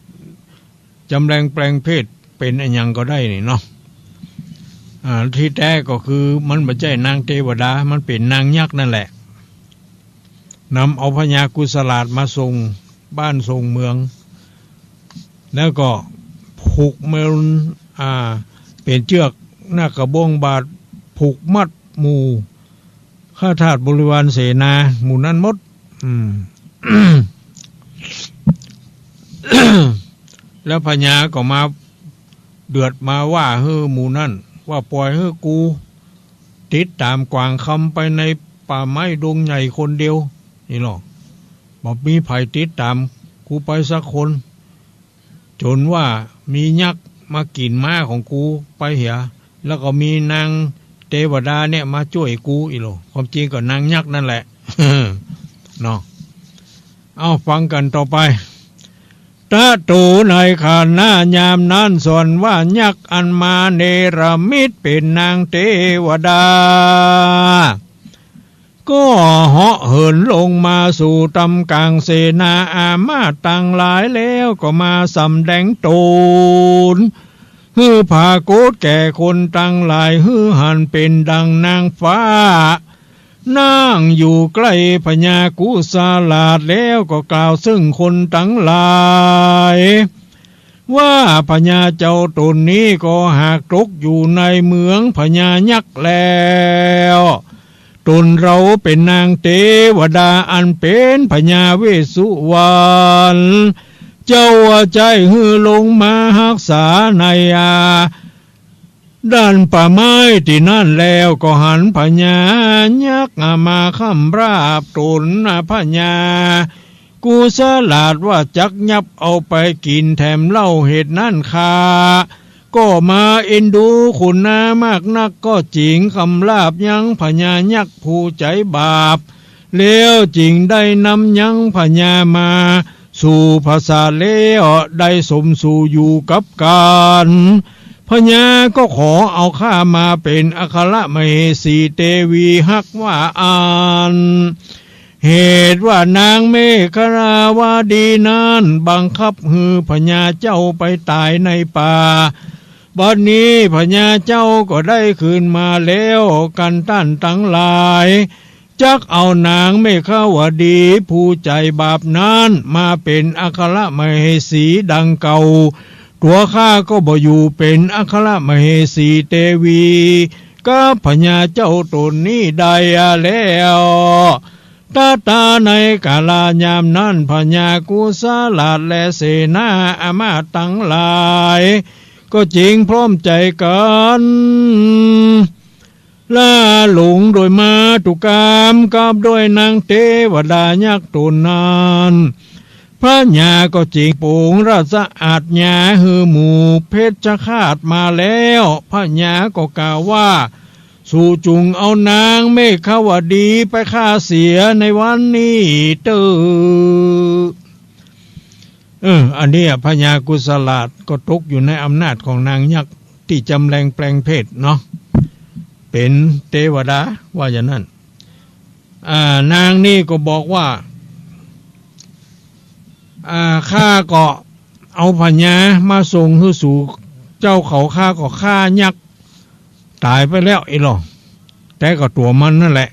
จำแลงแปลงเพศเป๋นอะหยังก็ได้นี่เนาะ อ่า ตี้แต๊ก็คือมันบ่ใจ้นางเตวดา มันเป๋นนางยักษ์นั่นแหละ นำเอาพญากุสลาดมาส่งบ้านส่งเมือง แล้วก็ผูกมัน อ่า เป๋นเจื้อกนาคกระบ้วงบาท ผูกมัดหมู่ ข้าทาสบริวารเสนาหมู่นั้นหมด อืม แล้วพญาก็มาเดือดมาว่าหื้อหมู่นั้น ว่าป่อยหื้อกูติดต๋ามกวางคำไปในป่าไม้ดงใหญ่คนเดียว นี่หรอ บ่มีใผติดต๋ามกูไปสักคน จ๋นว่ามียักษ์มากิ๋นม้าของกูไปเหีย แล้วก็มีนางเตวดาเนี่ยมาจ้วยกูอี้โล ความจริงก็นางยักษ์นั่นแหละ เนาะ เอาฟังกั๋นต่อไป ตะโตในขณะยามนั้นส่วนว่ายักษ์อันมาเนรมิตเป๋นนางเตวดา ก็เหาะเหินลงมาสู่ตำก๋างเสนาอามาตย์ตังหลายแล้วก็มาสำแดงต๋น หื้อผากฏแก่คนตังหลาย หื้อหันเป๋นดังนางฟ้า นั่งอยู่ใก้พญากุสลาดแล้วก็กล่าวซึ่งคนตังหลาย ว่าพญาเจ้าต๋นนี้ก็หากตกอยู่ในเมืองพญายักษ์แล้ว ต๋นเฮาเป๋นนางเตวดาอันเป๋นพญาเวสสุวรรณ เจ้าว่าใจ้หื้อลงมาฮักษาในอา ด้านป่าไม้ตี้นั่นแล้วก็หันพญายักษ์มาคำราบต๋น พญากุสลาดว่าจักยับเอาไปกิ๋นแถมเล่า เหตุนั้นข้าก็มาเอ็นดูขุนนามากนักก็จึงคำราบยังพญายักษ์ผู้ใจ๋บาป แล้วจึงได้นำยังพญามาสู่ปราสาทแล้วได้สมสู่อยู่กับกั๋น พญาก็ขอเอาข้ามาเป๋นอัครมเหสีเตวีฮักว่าอั้น เหตุว่านางเมขลาวดีนั้นบังคับหื้อพญาเจ้าไปต๋ายในป่า บัดนี้พญาเจ้าก็ได้คืนมาแล้ว กันต้านตังหลาย จักเอานางเมขวดีผู้ใจ๋บาปนั้นมาเป๋นอัครมเหสีดังเก่า ตั๋วข้าก็บ่อยู่เป๋นอัครมเหสีเตวีกับพญาเจ้าต๋นนี้ได้แล้ว ตะตาในกาลายามนั้นพญากุสลาดและเสนาอามาตย์ตังหลาย ก็จึงพร้อมใจ๋กั๋น ลาหลงโดยมาตุกามกับด้วยนางเตวดายักษ์ต๋นนั้น พญาก็จึงปรงราชอาจญาหื้อหมู่เพชฌฆาตมาแล้ว พญาก็กล่าวว่า สูจุ่งเอานางเมขวดีไปฆ่าเสียในวันนี้เต๊อะ เออ อันเนี้ยพญากุสลาดก็ตกอยู่ในอำนาจของนางยักษ์ตี้จำแลงแปลงเพศเนาะ เป๋นเตวดาว่าอย่างนั้น อ่า นางนี่ก็บอกว่า อ่า ข้าก็เอาพญามาส่งหื้อสูเจ้าเขา ข้าก็ฆ่ายักษ์ต๋ายไปแล้วอี้หรอ แต่ก็ตั๋วมันนั่นแหละ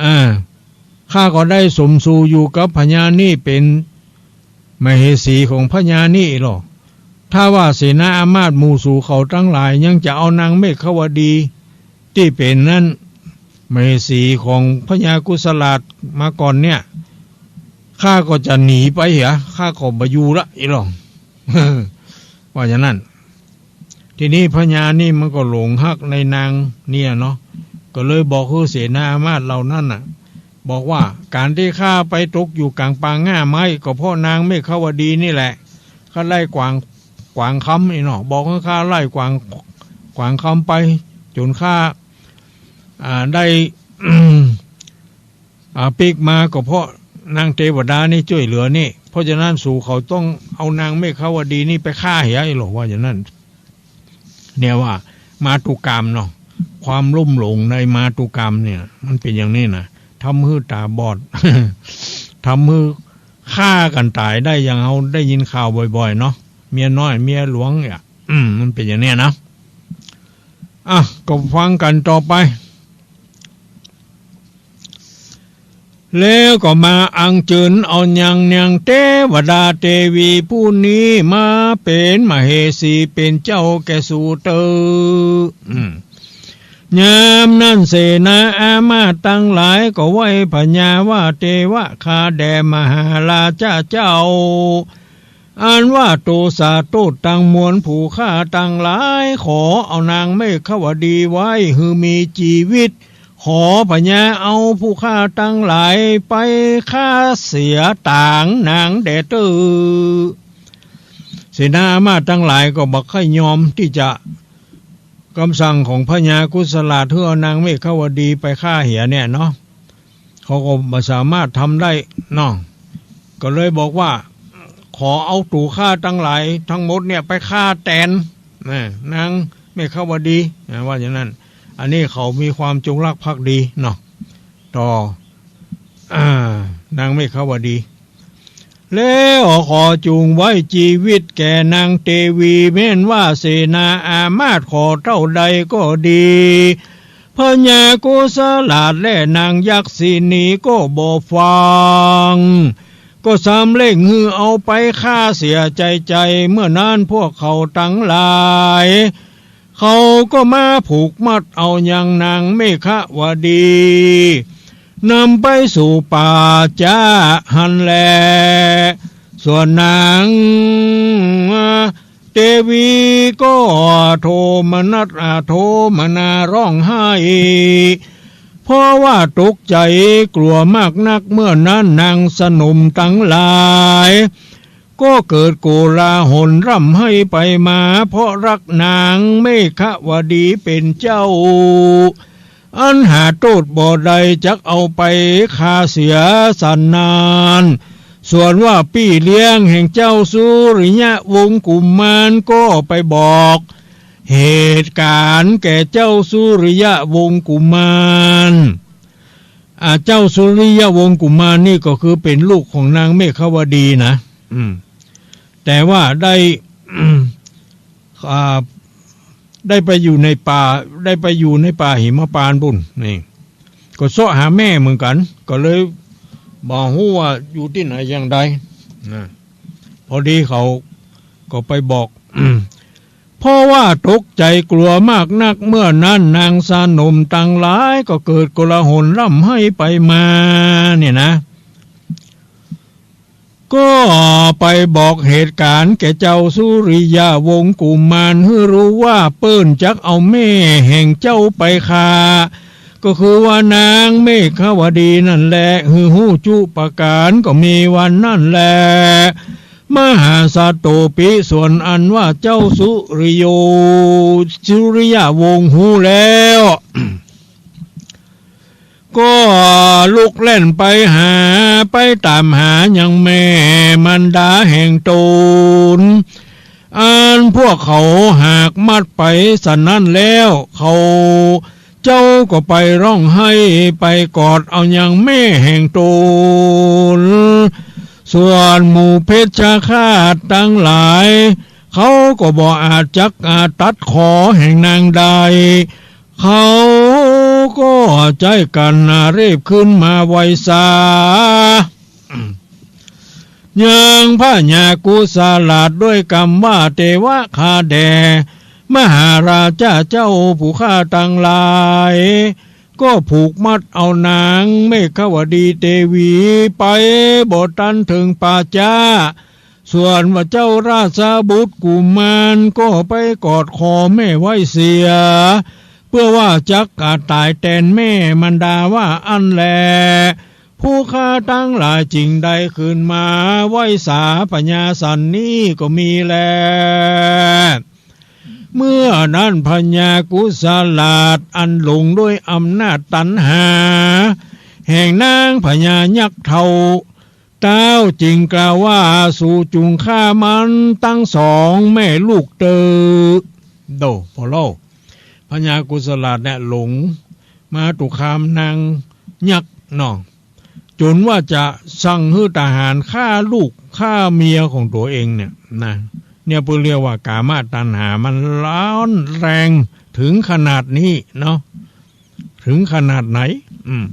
อ่า ข้าก็ได้สมสู่อยู่กับพญานี่เป๋นมเหสีของพญานี่อี้หรอ ถ้าว่าเสนาอามาตย์หมู่สูเขาตังหลายยังจะเอานางเมขวดีตี้เป๋นนั้น มเหสีของพญากุสลาดมาก่อนเนี่ย ข้าก็จะหนีไปเหีย ข้าก็บ่อยู่ละ อีหลอง ว่าอย่างนั้น ทีนี้พญานี่มันก็หลงฮักในนางเนี่ยเนาะ ก็เลยบอกหื้อเสนาอามาตย์เหล่านั้นน่ะ บอกว่า ก๋านตี้ข้าไปตกอยู่ก๋างป่าง่าไม้ ก็เพราะนางเมขาวดีนี่แหละ ข้าไล่กวาง กวางคำ อีเนาะ บอกหื้อข้าไล่กวาง กวางคำไป จ๋นข้า อ่า ได้ อ่า ปิ๊กมาก็เพราะนางเตวดานี่จ้วยเหลือนี่ เพราะฉะนั้นสูเขาต้องเอานางเมขาวดีนี่ไปฆ่าเหีย อีหลอง ว่าอย่างนั้น เนี่ยว่ามาตุกามเนาะ ความลุ่มหลงในมาตุกามเนี่ย มันเป๋นอย่างนี้นะ ทำหื้อต๋าบอด ทำหื้อฆ่ากั๋นต๋ายได้ อย่างเฮาได้ยินข่าวบ่อยๆ เนาะ เมียน้อยเมียหลวงเนี่ย อืม มันเป๋นอย่างเนี้ยนะ อ่ะ ก็ฟังกั๋นต่อไป แล้วก็มาอัญเจิญเอายังนางเตวดาเตวีผู้นี้มาเป๋นมเหสีเป๋นเจ้าแก่สูเต๊อะ อืม ยามนั้นเสนาอามาตย์ตังหลายก็ไหว้พญาว่า เตวะ ข้าแด่มหาราชาเจ้า อันว่าโตสาโต้ษตังมวลผู้ข้าตังหลาย ขอเอานางเมขาวดีไว้หื้อมีจีวิต ขอพญาเอาผู้ข้าตังหลายไปฆ่าเสียตางนางแด่เต๊อะ เสนาอามาตย์ตังหลายก็บ่ใค่ยอมตี้จะ กำสั่งของพญากุสลาดหื้อเอานางเมขาวดีไปฆ่าเหียเนี่ยเนาะ เขาก็บ่สามารถทำได้เนาะ ก็เลยบอกว่า ขอเอาตั๋วข้าตังหลายตังหมดเนี่ยไปฆ่าแตน นะ นางเมขาวดี นะ ว่าอย่างนั้น อันนี้เขามีความจงรักภักดีเนาะ ต่อ อ่า นางเมขาวดี แล้วขอจุ่งไว้จีวิตแก่นางเตวี แม่นว่าเสนาอามาตย์ขอเต้าใดก็ดี พญากุสลาดและนางยักษิณีก็บ่ฟัง ก็ซ้ำเร่งหื้อเอาไปฆ่าเสียใจ้ๆ เมื่อนั้นพวกเขาตังหลาย เขาก็มาผูกมัดเอายังนางเมขาวดี นำไปสู่ป่าจ๊าหั้นแล ส่วนนางเตวีก็โทมนัส อ่า โทมนาร้องไห้ เพราะว่าตกใจ๋กลัวมากนัก เมื่อนั้นนางสนมตังหลาย ก็เกิดโกลาหลร่ำไห้ไปมา เพราะฮักนางเมขาวดีเป๋นเจ้า อันหาโต้ษบ่ได้ จักเอาไปฆ่าเสียสันนาน ส่วนว่าปี้เลี้ยงแห่งเจ้าสุริยวงศ์กุมารก็ไปบอกเหตุก๋ารณ์แก่เจ้าสุริยวงศ์กุมาร อ่า เจ้าสุริยวงศ์กุมารนี่ก็คือเป๋นลูกของนางเมขาวดีนะ อืม แต่ว่าได้ อ่า ได้ไปอยู่ในป่า ได้ไปอยู่ในป่าหิมพานต์ปู้น นี่ ก็เซาะหาแม่เหมือนกั๋น ก็เลยบ่ฮู้ว่าอยู่ตี้ไหนอย่างใด นะ พอดีเขาก็ไปบอก เพราะว่าตกใจ๋กลัวมากนัก เมื่อนั้นนางสนมตังหลายก็เกิดโกลาหลร่ำไห้ไปมา เนี่ยนะ ก็ไปบอกเหตุก๋ารณ์แก่เจ้าสุริยวงศ์กุมาร หื้อฮู้ว่าเปิ้นจักเอาแม่แห่งเจ้าไปฆ่า ก็คือว่านางเมขาวดีนั่นแล หื้อฮู้จุประก๋าร ก็มีวันนั้นแล มหาสัตโตปิ ส่วนอันว่าเจ้าสุริโย สุริยวงศ์ฮู้แล้ว ก็ลุกแล่นไปหา ไปต๋ามหายังแม่มารดาแห่งต๋น อันพวกเขาหากมัดไปสันนั้นแล้ว เขาเจ้าก็ไปร้องไห้ไปกอดเอายังแม่แห่งต๋น ส่วนหมู่เพชฌฆาตตังหลาย เขาก็บ่อาจจักอาจตัดคอแห่งนางได้ เขาก็ใจ๊กั๋นรีบขึ้นมาไวสา ยังพญากุสลาดด้วยกำว่า เตวะ ข้าแด่มหาราชาเจ้าผู้ข้าตังหลาย ก็ผูกมัดเอานางเมขวดีเตวีไปบ่ตันเถิงป่าจ๊า ส่วนว่าเจ้าราชบุตรกุมารก็ไปกอดคอแม่ไว้เสีย เปื้อว่าจักอาจต๋ายแตนแม่มารดาว่าอั้นแล ผู้ข้าตังหลายจึงได้คืนมาไหว้สาพญาสันนี้ก็มีแล เมื่อนั้นพญากุสลาดอันหลงด้วยอำนาจตัณหา แห่งนางพญายักษ์เฒ่า เต้าจึงกล่าวว่า สูจุ่งฆ่ามันตังสองแม่ลูกเต๊อะ โด ปอเล่า พญากุสลาดเนี่ยหลงมาตุคามนางยักษ์เนาะ จ๋นว่าจะสั่งหื้อทหารฆ่าลูกฆ่าเมียของตั๋วเองเนี่ยนะ เนี่ยเปิ้นเรียกว่ากามตัณหามันร้อนแรงเถิงขนาดนี้เนาะ เถิงขนาดไหน อืม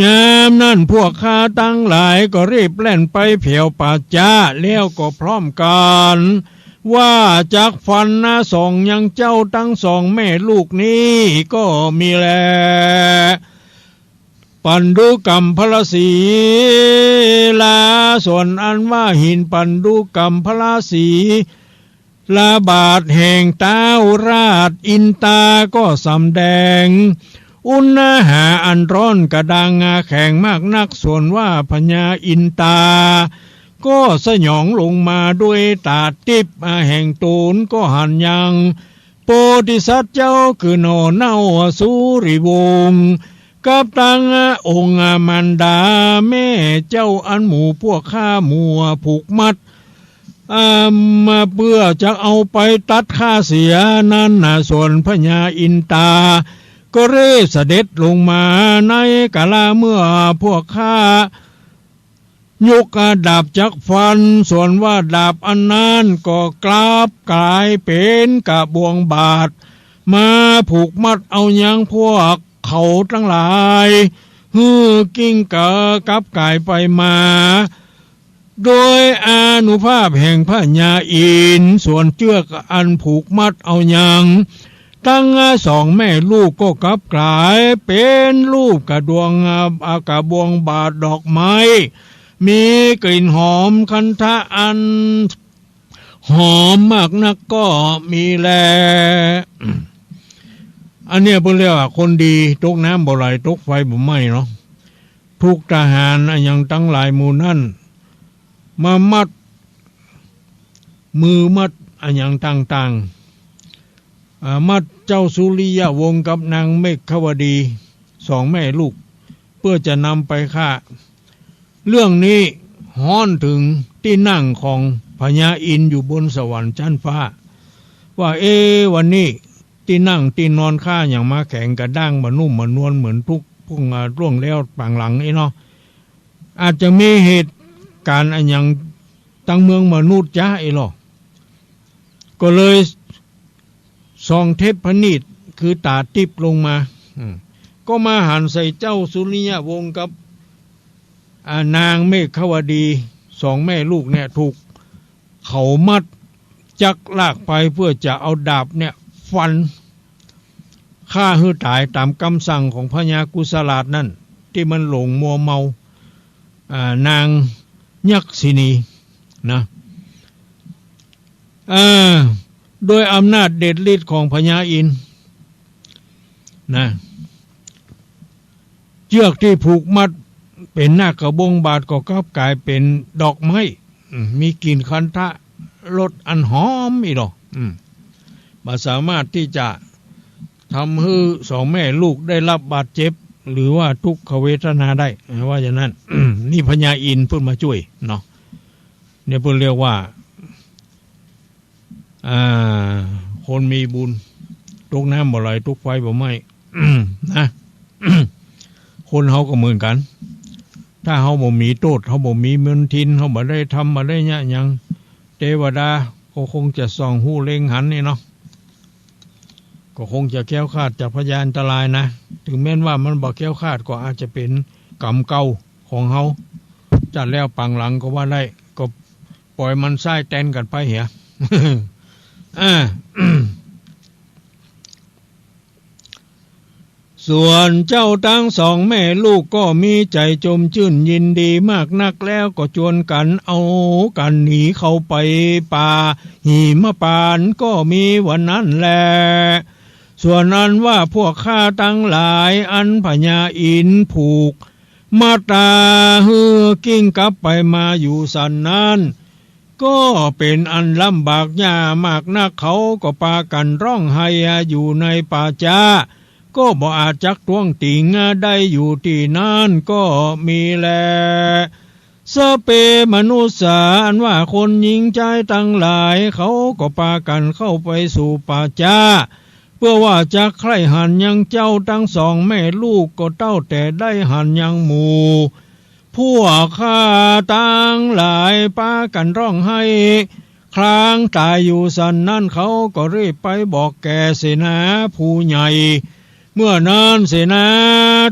ยามนั้นพวกข้าตังหลายก็รีบแล่นไปแผวป่าจ๊า แล้วก็พร้อมกั๋นว่าจักฟันหน้าสองยังเจ้าตังสองแม่ลูกนี้ก็มีแล ปันดุกัมพลสีลา ส่วนอันว่าหินปันดุกัมพลสีลาบาทแห่งเต้าราชอินตาก็สำแดง อุณหาอันร้อนกระด้างแข็งมากนัก ส่วนว่าพญาอินตา ก็สยองลงมาด้วยต๋าติ๊บแห่งต๋น ก็หันยัง โพธิสัตว์เจ้าคือหน่อเน้าสุริวงศ์ กับตังองค์มารดาแม่เจ้าอันหมู่พวกข้ามัวผูกมัด อ่า มาเปื้อจะเอาไปตัดฆ่าเสียนั้นนะ ส่วนพญาอินตา ก็เร่เสด็จลงมาในกาละเมื่อพวกข้า ยกดาบจักฟัน ส่วนว่าดาบอันนั้นก็กลับก๋ายเป๋นกระบวงบาด มาผูกมัดเอายังพวกเขาตังหลาย หื้อกิ้งเก๋อกลับก๋ายไปมา โดยอานุภาพแห่งพญาอินทร์ ส่วนเจื้อกอันผูกมัดเอายังตังสองแม่ลูกก็กลับก๋ายเป๋นรูปกระดวง อ่า กระบวงบาดดอกไม้ มีกลิ่นหอมคันธะอันหอมมากนักก็มีแล อันเนี้ยเปิ้นเรียกว่าคนดีตกน้ำบ่ไหลตกไฟบ่ไหม้เนาะ ถูกทหารอะหยังตังหลายหมู่นั้นมามัด มือมัดอะหยังต่างๆ อ่า มัดเจ้าสุริยวงศ์กับนางเมขวดีสองแม่ลูก เปื้อจะนำไปฆ่า เรื่องนี้ฮ้อนเถิงตี้นั่งของพญาอินทร์อยู่บนสวรรค์จั๊นฟ้า ว่า เอ๊ะ วันนี้ตี้นั่งตี้นอนข้าหยังมาแข็งกระด้างบ่นุ่มบ่นวลเหมือนตุ๊ก พวก อ่า ล่วงแล้วปางหลังอี้เนาะ อาจจะมีเหตุก๋ารณ์อะหยังตังเมืองมนุษย์จ๊ะอี้ลอ ก็เลยส่องเทพนิมิตคือต๋าติ๊บลงมา อืม ก็มาหันใส่เจ้าสุริยวงศ์กับ อ่า นางเมขวดีสองแม่ลูกเนี่ย ถูกเขามัดจักลากไปเปื้อจะเอาดาบเนี่ยฟัน ฆ่าหื้อต๋ายต๋ามกำสั่งของพญากุสลาดนั้น ตี้มันหลงมัวเมา อ่า นางยักษินีนะ อ่า โดยอำนาจเดชฤทธิ์ของพญาอินทร์นะ เจื้อกตี้ผูกมัดเป๋นหน้ากระบวงบาดก็กลับก๋ายเป๋นดอกไม้ อืม มีกลิ่นคันธะรสอันหอมอี้ลอ อืม บ่สามารถตี้จะทำหื้อสองแม่ลูกได้รับบาดเจ็บ หรือว่าทุกขเวทนาได้ ว่าอย่างนั้น นี่พญาอินทร์เปิ้นมาจ้วยเนาะ เนี่ยเปิ้นเรียกว่า อ่า คนมีบุญ ตกน้ำบ่ไหล ตกไฟบ่ไหม้ นะ คนเฮาก็เหมือนกั๋น ถ้าเฮาบ่มีโต้ษ เฮาบ่มีมลทิน เฮาบ่ได้ทำบ่ได้เยียะหยัง เตวดาก็คงจะส่องฮู้เล็งหันนี่เนาะ ก็คงจะแคล้วคลาดจากพยาอันตรายนะ เถิงแม้นว่ามันบ่แคล้วคลาดก็อาจจะเป๋นกรรมเก่าของเฮา จัดแล้วปางหลังก็ว่าได้ ก็ ป่อยมันใส้แตนกั๋นไปเหีย อ่า ส่วนเจ้าตังสองแม่ลูกก็มีใจ๋จมจื้นยินดีมากนัก แล้วก็จวนกั๋นเอากั๋นหนีเข้าไปป่าหิมปานก็มีวันนั้นแล ส่วนอันว่าพวกข้าตังหลายอันพญาอินทร์ผูกมัตตาหื้อกิ้งกลับไปมาอยู่สันนั้น ก็เป๋นอันลำบากยากมากนัก เขาก็ปากั๋นฮ้องไห้อยู่ในป่าจ๊า ก็บ่อาจจักท้วงติงได้ อยู่ตี้นั้นก็มีแล สะเป มนุสสา อันว่าคนญิงจายตังหลาย เขาก็ปากั๋นเข้าไปสู่ป่าจ๊า เปื้อว่าจักใคร่หันยังเจ้าตังสองแม่ลูก ก็เต้าแต่ได้หันยังหมู่ พวกข้าตังหลายปากั๋นฮ้องไห้คลางต๋ายอยู่สันนั้น เขาก็รีบไปบอกแก่เสนาผู้ใหญ่ เมื่อนั้นเสนา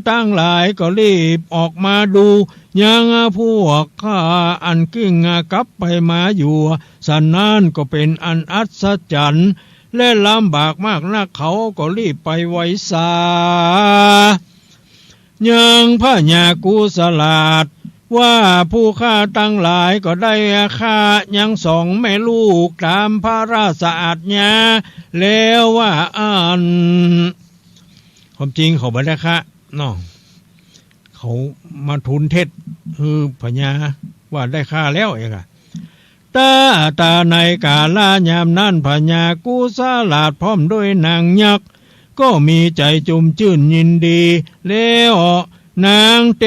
ตังหลายก็รีบออกมาดูยังพวกข้าอันกิ้งกลับไปมาอยู่สันนั้น ก็เป๋นอันอัศจรรย์และลำบากมากนัก เขาก็รีบไปไหว้สา ยังพญากุสลาดว่าผู้ข้าตังหลายก็ได้ฆ่ายังสองแม่ลูกต๋ามพระราชอาจญาแล้วว่าอั้น ความจริงเขาบ่ได้ฆ่าเนาะ เขามาทูลเท็จหื้อพญาว่าได้ฆ่าแล้วเองอะ ตา ตาในกาลยามนั้นพญากุสลาดพร้อมด้วยนางยักษ์ก็มีใจ๋จมจื้นยินดี แล้วนางเต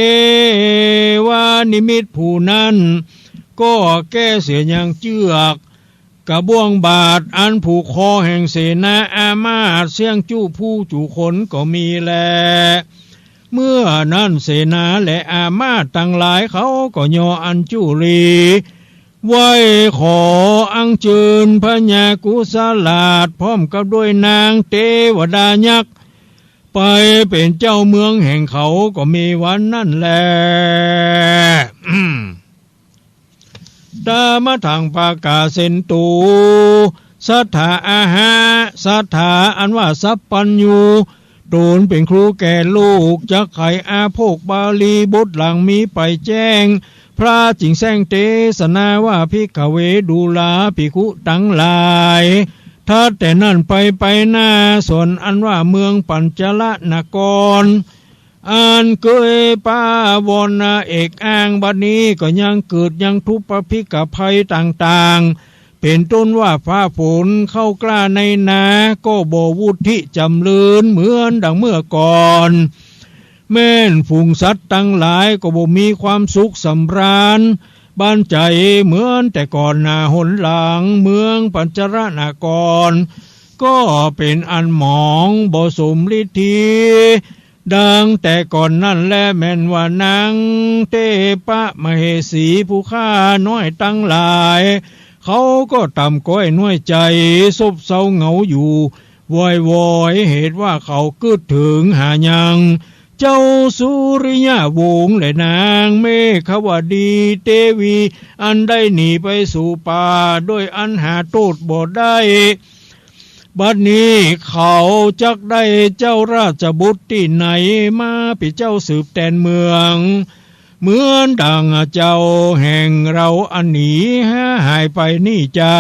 วานิมิตรผู้นั้นก็แก้เสียยังเจื้อกระบ้วงบาดอันผูกคอแห่งเสนาอามาตย์เสี้ยงจุผู้จุคนก็มีแล เมื่อนั้นเสนาและอามาตย์ตังหลายเขาก็ย่ออัญจุลี ไหว้ขออัญเจิญพญากุสลาดพร้อมกับด้วยนางเตวดายักษ์ ไปเป๋นเจ้าเมืองแห่งเขาก็มีวันนั้นแล ตามะถังปากาเสนตู สัตถาอาหะ สัตถาอันว่าสัพพัญญู ต๋นเป๋นครูแก่ลูก จักไขอาโภคบาลีบทหลังมีไปแจ้ง พระจึงแสดงเตสนาว่า ภิกขเว ดูราภิกขุตังหลาย ถัดแต่นั้นไปไปหน้า ส่วนอันว่าเมืองปัญจรนคร อันเกยปาวรนาเอกอ้างบัดนี้ก็ยังเกิดยังทุพพิกภัยต่างๆ เป๋นต้นว่าฟ้าฝนเข้ากล้าในนาก็บ่วุฒิจ๋ำเริญเหมือนดังเมื่อก่อน แม่นฝูงสัตว์ตังหลายก็บ่มีความสุขสำราญบานใจ๋เหมือนแต่ก่อนหน้าหนหลัง เมืองปัญจรนครก็เป๋นอันหมองบ่สมฤทธี ดังแต่ก่อนนั้นแล แม่นว่านางเตปะมเหสีผู้ข้าน้อยตังหลาย เขาก็ต่ำก้อยน้อยใจ๋ ซบเซาเหงาอยู่วอยวอย เหตุว่าเขากึ๊ดเถิงหายังเจ้าสุริยวงศ์และนางเมขวดีเตวี อันได้หนีไปสู่ป่า โดยอันหาโต้ษบ่ได้ บัดนี้เขาจักได้เจ้าราชบุตรตี้ไหนมาเป๋นเจ้าสืบแตนเมือง เหมือนดังเจ้าแห่งเราอันหนีหายไปนี่จา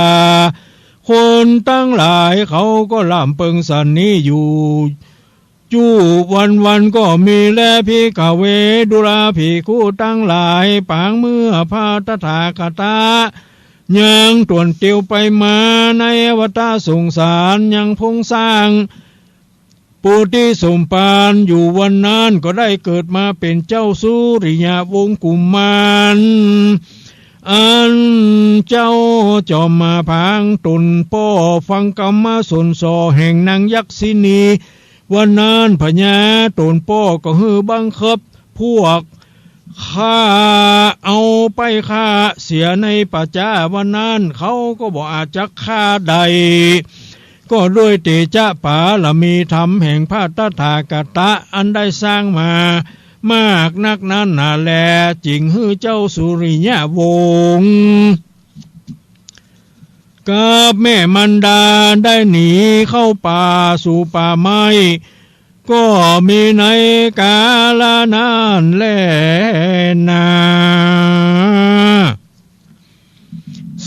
คนตังหลายเขาก็ล่ำเปิงสันนี้อยู่ จู้วันๆ ก็มีแล ภิกขเว ดูราภิกขุตังหลาย ปางเมื่อพระตถาคตะยังตวนเตียวไปมาในวัฏสงสาร ยังพงสร้างโพธิสมภารอยู่วันนั้น ก็ได้เกิดมาเป๋นเจ้าสุริยวงศ์กุมาร อันเจ้าจอมมาผางต๋นป้อฟังกำมะสนส่อแห่งนางยักษินี วันนั้นพญาต๋นป้อก็หื้อบังคับพวกข้าเอาไปฆ่าเสียในป่าจ๊า วันนั้นเขาก็บ่อาจจักฆ่าได้ ก็ด้วยเตจะปารมีธรรมแห่งพระตถาคตะอันได้สร้างมามากนักนั้นนาแล จึงหื้อเจ้าสุริยวงศ์กับแม่มารดาได้หนีเข้าป่าสู่ป่าไม้ ก็มีในกาลนั้นแลนา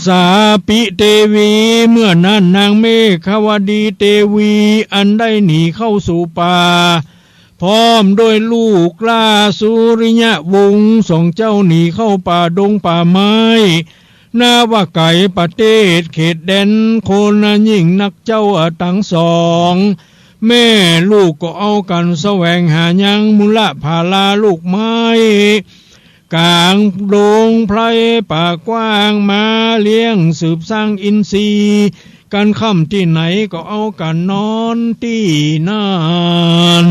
สาปิเตวี เมื่อนั้นนางเมขาวดีเตวี อันได้หนีเข้าสู่ป่า พร้อมด้วยลูกราชสุริยวงศ์สองเจ้า หนีเข้าป่าดงป่าไม้ ณ วไกประเทศ เขตแดนคนยิ่งนักเจ้าตังสอง แม่ลูกก็เอากั๋นแสวงหายังมูลผาลาลูกไม้ ก๋างดงไพรป่ากว้างมาเลี้ยงสืบสร้างอินทรีย์ กั๋นค่ำตี้ไหนก็เอากั๋นนอนตี้นั้น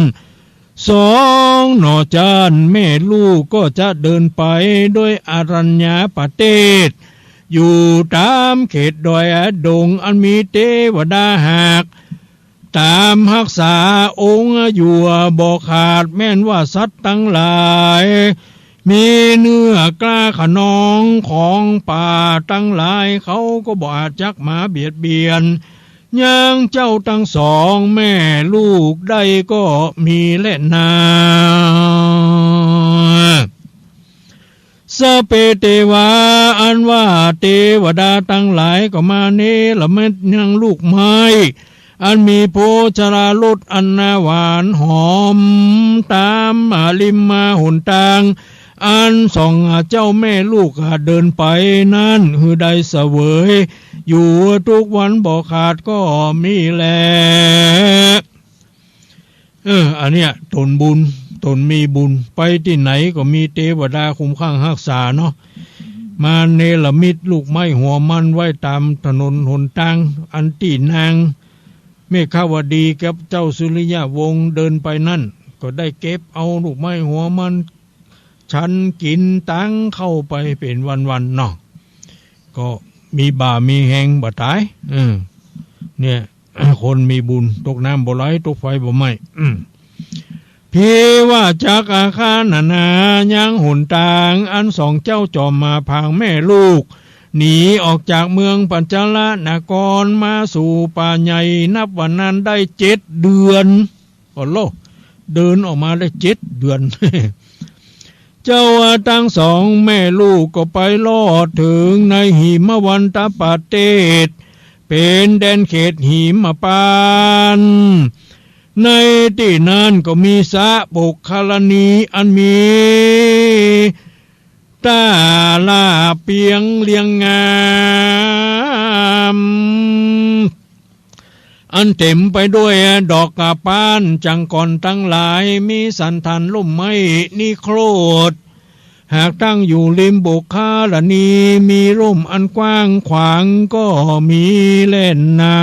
สองหน่อจั้น แม่ลูกก็จะเดินไปโดยอรัญญประเทศ อยู่ต๋ามเขตดอยดง อันมีเตวดาหาก ต๋ามฮักษาองค์อยู่บ่ขาด แม่นว่าสัตว์ตังหลาย มีเนื้อกล้าขนองของป่าตังหลาย เขาก็บ่อาจจักมาเบียดเบียนยังเจ้าตังสองแม่ลูกได้ก็มีแลนา สะเปเตวา อันว่าเตวดาตังหลายก็มาเนรมิตยังลูกไม้ อันมีโภชนารสอันหวานหอม ต๋ามริมหนตาง อันสองเจ้าแม่ลูกเดินไปนั้น หื้อได้เสวยอยู่ทุกวันบ่ขาดก็มีแล เออ อันเนี้ย ตนบุญ ตนมีบุญ ไปตี้ไหนก็มีเตวดาคุ้มข้างฮักษาเนาะ มาเนรมิตลูกไม้หัวมันไว้ต๋ามถนนหนตาง อันตี้นางเมขาวดีกับเจ้าสุริยวงศ์เดินไปนั้น ก็ได้เก็บเอาลูกไม้หัวมัน ฉันกิ๋นตังเข้าไปเป๋นวันๆ เนาะ ก็มีบ่ามีแฮงบ่ต๋าย เออ เนี่ย คนมีบุญ ตกน้ำบ่ไหล ตกไฟบ่ไหม้ อืม พีว่าจักอาคารนานา ยังหนตาง อันสองเจ้าจอมมาผางแม่ลูก หนีออกจากเมืองปัญจลนครมาสู่ป่าใหญ่ นับวันนั้นได้เจ็ดเดือน โอ้โห เดินออกมาได้เจ็ดเดือน เจ้าตังสองแม่ลูกก็ไปลอดเถิงในหิมวันตประเทศ เป๋นแดนเขตหิมปานต์ ในตี้นั้นก็มีสระบกคารณีอันมีต้าราเปียงเรียงงาม อันเต๋มไปด้วยดอกกะปานจังก่อนตังหลาย มีสันฐานร่มไม้นิโครธ หากตั้งอยู่ริมบกคารณี มีร่มอันกว้างขวางก็มีแลนา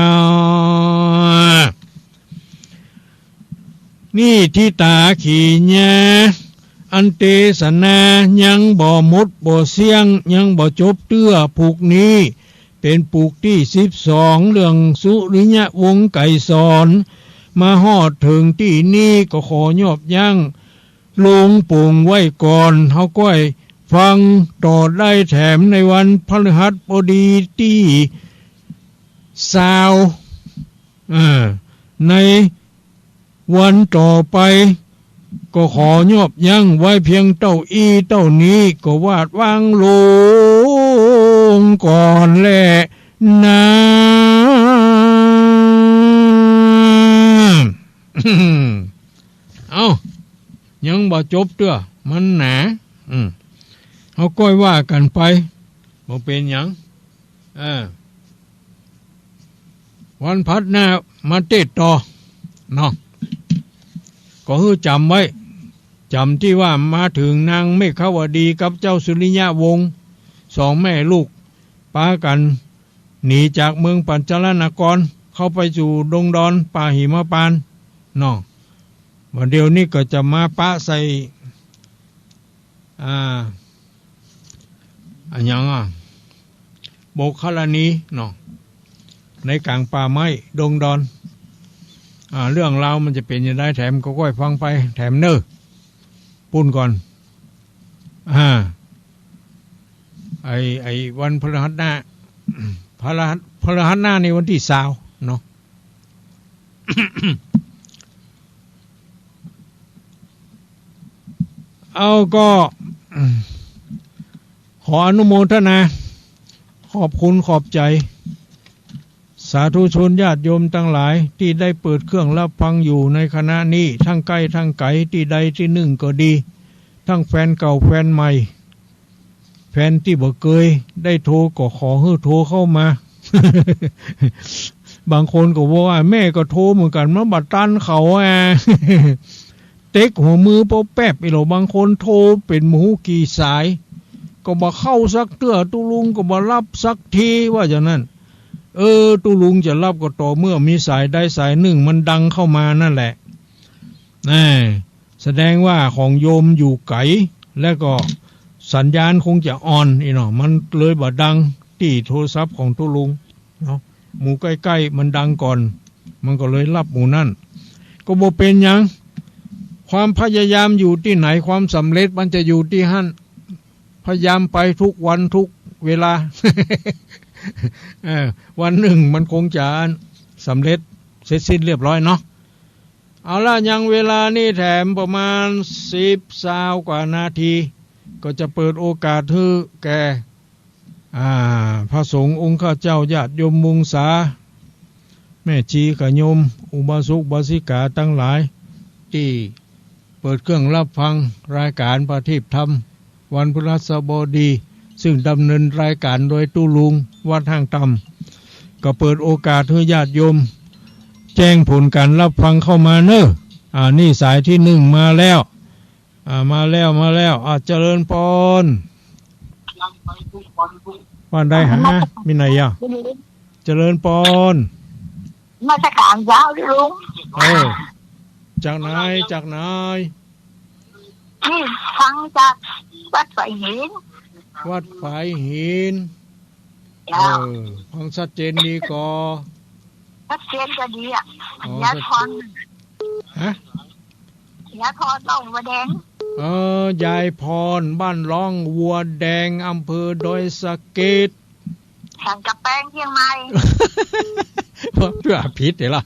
นิฏฐิตา ขีญา อันเตสนายังบ่หมดบ่เสี้ยง ยังบ่จบเตื้อ ปุกนี้เป๋นปุกตี้สิบสอง เรื่องสุริยวงศ์ไกรสร มาฮอดเถิงตี้นี้ก็ขอยอบยั้งลงปงไว้ก่อน เฮาก้อยฟังต่อได้แถมในวันพฤหัสบดีตี้ซาว เออ ในวันต่อไป ก็ขอยอบยั้งไว้เพียงเต้าอี้เต้านี้ ก็วาดวางลงก่อนแลนา เอ้า ยังบ่จบเตื้อ มันหนา อืม เฮาก้อยว่ากั๋นไป บ่เป๋นหยัง เออ วันพฤหัสหน้ามาเตสน์ต่อ เนาะ ก็หื้อจ๋ำไว้ จ๋ำตี้ว่ามาเถิงนางเมขาวดีกับเจ้าสุริยวงศ์ สองแม่ลูก ปากั๋นหนีจากเมืองปัญจลนคร เข้าไปสู่ดงดอนป่าหิมปานต์ เนาะ บ่าเดี่ยวนี้ก็จะมาปะใส่ อ่า อะหยังอะ บกคารณีเนาะ ในก๋างป่าไม้ดงดอน อ่า เรื่องราวมันจะเป๋นจะไดแถมก็ก้อยฟังไปแถมเน่อ ปู้นก่อน อ่า ไอ้ ไอ้วันพฤหัสหน้า พฤหัส พฤหัสหน้านี่วันตี้ซาวเนาะ เ เอาก็ ขออนุโมทนา ขอบคุณขอบใจ๋ สาธุชนญาติโยมตังหลาย ตี้ได้เปิดเครื่องฮับฟังอยู่ในขณะนี้ ตึงใก้ตึงไก๋ ตี้ใดตี้นึ่งก็ดี ตึงแฟนเก่าแฟนใหม่ แฟนตี้บ่เกยได้โทรก็ขอหื้อโทรเข้ามา บางคนก็บอกว่า แม่ก็โทรเหมือนกั๋น มันบ่ตันเขาอะ เต๊กหัวมือเป๋าแป๊บอี้หล่อ บางคนโทรเป๋นบ่ฮู้กี่สาย ก็บ่เข้าสักเตื้อ ตุ๊ลุงก็บ่ฮับสักที ว่าอย่างนั้น เออ ตุ๊ลุงจะฮับก็ต่อเมื่อมีสายใดสายนึ่งมันดังเข้ามานั่นแหละ แน่ แสดงว่าของโยมอยู่ไก๋ แล้วก็สัญญาณคงจะอ่อนอี้เนาะ มันเลยบ่ดัง ตี้โทรศัพท์ของตุ๊ลุงเนาะ หมู่ใก้ๆ มันดังก่อน มันก็เลยฮับหมู่นั้น ก็บ่เป๋นหยัง ความพยายามอยู่ตี้ไหน ความสำเร็จมันจะอยู่ตี้หั้น พยายามไปทุกวันทุกเวลา เออ วันนึ่งมันคงจะสำเร็จเสร็จสิ้นเรียบร้อยเนาะ เอาละ ยังเวลานี่แถมประมาณสิบ ซาวกว่านาที ก็จะเปิดโอกาสหื้อแก่ อ่า พระสงฆ์องค์ข้าเจ้า ญาติโยมวงศา แม่ชีกะโยม อุบาสกอุบาสิกาตังหลาย ตี้เปิดเครื่องฮับฟังรายก๋านประทีปธรรม วันพฤหัสบดี ซึ่งดำเนินรายก๋านโดยตุ๊ลุงวัดห้างต่ำ ก็เปิดโอกาสหื้อญาติโยมแจ้งผลก๋านฮับฟังเข้ามาเน่อ อ่า นี่สายตี้นึ่งมาแล้ว อ่า มาแล้ว มาแล้ว อ่า เจริญปอน บ้านใดหา มีไหนอ่ะ เจริญปอน นมัสก๋านเจ้าลุง เออ จากไหน จากไหน นี่ฟังจากวัดฝายหิน วัดฝายหิน เจ้า เออ ฟังชัดเจนดีก่อ ชัดเจนก็ดีอะ อ๋อ ยายพร ชัดเจน ฮะ ยายพรร่องวัวแดง เออ ยายพร บ้านร่องวัวแดง อำเภอดอยสะเก็ด สันกำแพง เชียงใหม่ เพื่อผิดเหรอ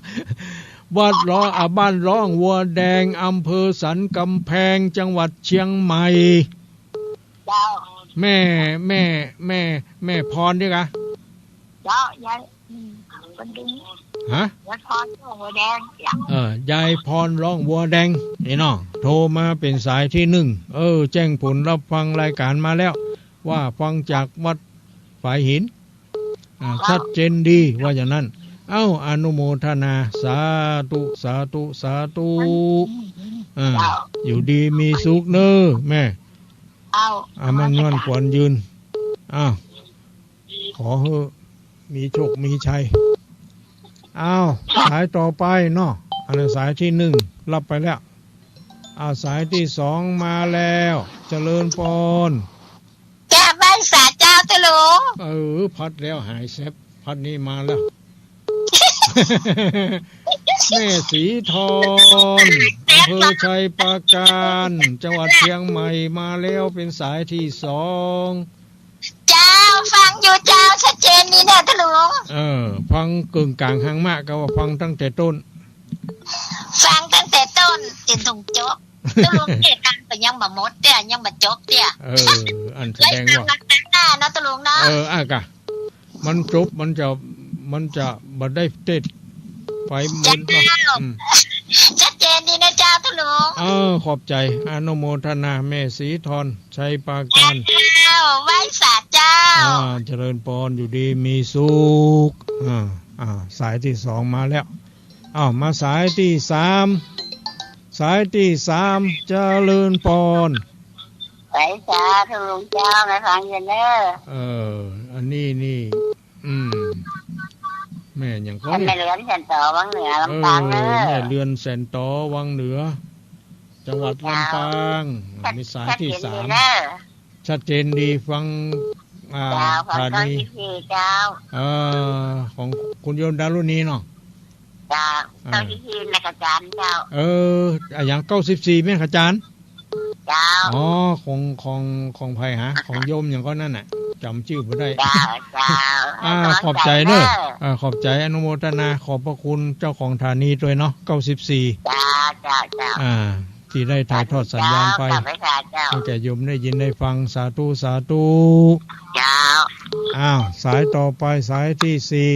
บ้านร่อง อ่า บ้านร่องวัวแดง อำเภอสันกำแพง จังหวัดเชียงใหม่ เจ้า แม่ แม่ แม่ แม่พรนี่กะ เจ้า ยาย อืม คนดี ฮะ ยายพรร่องวัวแดง เจ้า เออ ยายพรร่องวัวแดง นี่เนาะ โทรมาเป๋นสายตี้นึ่ง เออ แจ้งผลฮับฟังรายก๋านมาแล้ว ว่าฟังจากวัดฝายหิน อ่า ชัดเจนดี ว่าอย่างนั้น เอ้า อนุโมทนา สาธุ สาธุ สาธุ อ่า อยู่ดีมีสุขเน่อแม่ เอ้า อายุมั่นขวัญยืน อ้าว ขอหื้อมีโชคมีชัย อ้าว สายต่อไปเนาะ อันนั้นสายตี้นึ่งฮับไปแล้ว อ้าว สายตี้สองมาแล้ว เจริญปอน กราบไหว้สาเจ้าตุ๊ลุง เออ พัดแล้วหายแซบ พัดนี้มาแล้ว แม่ศรีทอน อำเภอชัยปราการ จังหวัดเชียงใหม่ มาแล้วเป๋นสายตี้สอง เจ้า ฟังอยู่เจ้า ชัดเจนดีเน่อตุ๊ลุง เออ ฟังเกิ่งก๋างหางมะ ก็ว่าฟังตั้งแต่ต้น ฟังตั้งแต่ต้นจ๋นถึงจบ ตุ๊ลุงเตรียมก๋างก็ยังบ่หมดเตื้อ ยังบ่จบเตื้อ เออ อันแสดงว่า ไว้ฟังหลังหน้าเนาะตุ๊ลุงเนาะ เออ อ่ะกะ มันจบ มันจะ มันจะบ่ได้เตะไปหมดเนาะ เจ้า อืม ชัดเจนดีนะเจ้าตุ๊ลุง เออ ขอบใจ๋ อนุโมทนา แม่ศรีทอน ชัยปราการ เจ้า ไหว้สาเจ้า อ่า เจริญปอน อยู่ดีมีสุข อ่า อ่า สายตี้สองมาแล้ว อ้าว มาสายตี้สาม สายตี้สาม เจริญปอน ไหว้สาตุ๊ลุงเจ้า มาฟังอยู่เน่อ เออ อันนี้นี่ อืม แม่หยังก่อ แม่เรือนแสนต๋อวังเหนือ ลำปางเน่อ เออ แม่เรือนแสนต๋อวังเหนือ จังหวัดลำปาง เจ้า มีสายตี้สาม ชัดเจนดีเน่อ ชัดเจนดี ฟัง อ่า เจ้า ฟัง ธานี เก้าสิบสี่ เจ้า เอ่อ ของคุณโยมดารุณีเนาะ เจ้า อ่า เก้าสิบสี่ แม่ขจารย์เจ้า เออ อะหยัง เก้าสิบสี่ แม่ขจารย์ เจ้า อ๋อ ของ ของ ของใผฮะ ของโยมหยังก่อนั่นน่ะ จ๋ำจื้อบ่ได้ เจ้า เจ้า อ่า ให้กำลังใจ๋เน่อ ขอบใจ๋เน่อ อ่า ขอบใจ๋ อนุโมทนา ขอบพระคุณเจ้าของธานีตวยเนาะ เก้าสิบสี่ เจ้า เจ้า เจ้า อ่า ตี้ได้ถ่ายทอดสัญญาณไป เจ้า เจ้า ให้แก่โยมได้ยินได้ฟัง สาธุ สาธุ เจ้า อ้าว สายต่อไป สายตี้สี่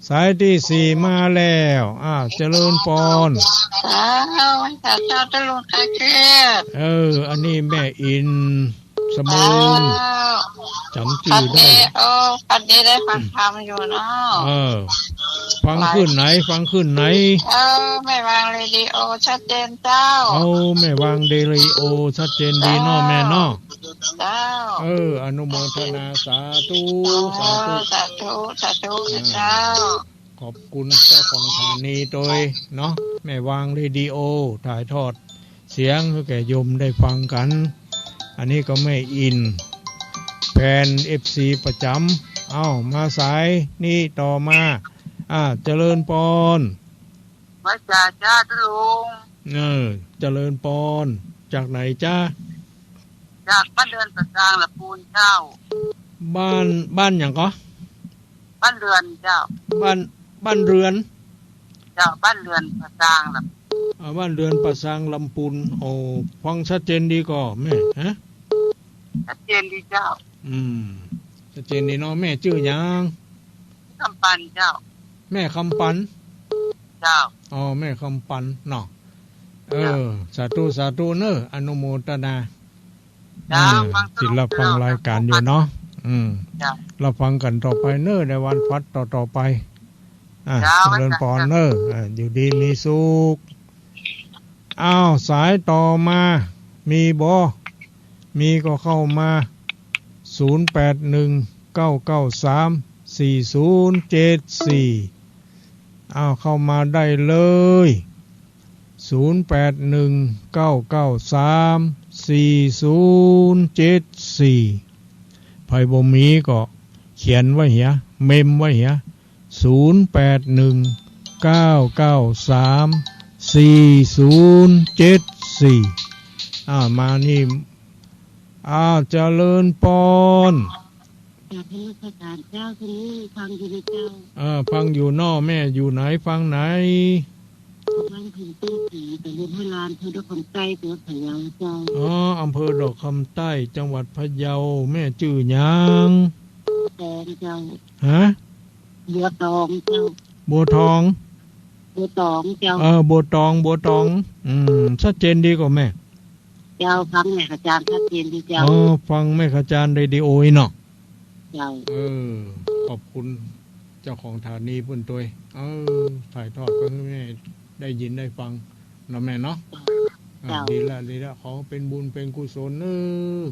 สายตี้สี่มาแล้ว อ้าว เจริญปอน เจ้า สาธุ เจ้าลุงตาเทพ เออ อันนี้แม่อิน สะเมิง เจ้า จ๋ำจื้อได้ ฟังดี โอ้ ฟังดี ได้ฟังธรรมอยู่เนาะ เออ ฟังคลื่นไหน ฟังคลื่นไหน เออ แม่วางเรดิโอชัดเจนเจ้า เอา แม่วางเรดิโอชัดเจนดีเนาะ เจ้า แม่เนาะ เจ้า เออ อนุโมทนา สาธุ เจ้า สาธุ สาธุ สาธุ อ่า เจ้า ขอบคุณเจ้าของสถานีโดยเนาะ แม่วางเรดิโอ ถ่ายทอดเสียงให้แก่โยมได้ฟังกั๋น อันนี้ก็แม่อิน แฟนเอฟซีประจ๋ำ เอ้า มาสายนี้ต่อมา อ่า เจริญปอน ไหว้เจ้า เจ้าลุง เออ เจริญปอน จากไหนจ๊ะ จากบ้านเรือนป่าซางลำปูนเจ้า บ้าน บ้านหยังก่อ บ้านเรือนเจ้า บ้าน บ้านเรือน เจ้า บ้านเรือนป่าซางลำ อ่า บ้านเรือนป่าซางลำปูน โอ้ ฟังชัดเจนดีก่อแม่ ฮะ ชัดเจนดีเจ้า อืม ชัดเจนดีเนาะ แม่จื้อหยัง คำปันเจ้า แม่คำปัน เจ้า อ๋อ แม่คำปันเนาะ เออ เจ้า สาธุ สาธุเนอะ อนุโมทนา เจ้า เออ ฟัง ติดรับฟังรายการอยู่เนาะ อืม เจ้า รับฟังกั๋นต่อไปเนอะ ในวันพัดต่อๆ ไป อ่ะ เจ้า เจริญปอนเนอะ อ่ะ อยู่ดีมีสุข อ้าว สายต่อมา มีบ่ มีก็เข้ามา ศูนย์แปดหนึ่ง เก้าเก้าสาม สี่ศูนย์เจ็ดสี่ อ้าว เข้ามาได้เลย ศูนย์แปดหนึ่ง เก้าเก้าสาม สี่ศูนย์เจ็ดสี่ ใผบ่มีก็เขียนไว้เหีย เมมไว้เหีย ศูนย์แปดหนึ่ง เก้าเก้าสาม สี่ศูนย์เจ็ดสี่ อ่า มานี่ อ้าว เจริญปอน กราบนมัสการเจ้า ที่นี่ฟังอยู่นะเจ้า เออ ฟังอยู่เนาะ แม่อยู่ไหน ฟังไหน บ้านเพ็งตุ้งศรี ตำบลห้วยลาน อำเภอดอกคำใต้ จังหวัดพะเยาเจ้า อ๋อ อำเภอดอกคำใต้ จังหวัดพะเยา แม่จื้อหยัง บัวตองเจ้า ฮะ บัวตองเจ้า บัวทอง บัวตองเจ้า เออ บัวตอง บัวตอง อืม ชัดเจนดีก่อแม่ เจ้า ฟังแม่ขจารย์ชัดเจนดีเจ้า อ๋อ ฟังแม่ขจารย์เรดิโออีเนาะ เจ้า เออ ขอบคุณเจ้าของสถานีเปิ้นตวย เออ ถ่ายทอดไปหื้อแม่ได้ยินได้ฟังเนาะแม่เนาะ เจ้า อ่ะ ดีละ ดีละ ขอเป็นบุญเป็นกุศลเนอะ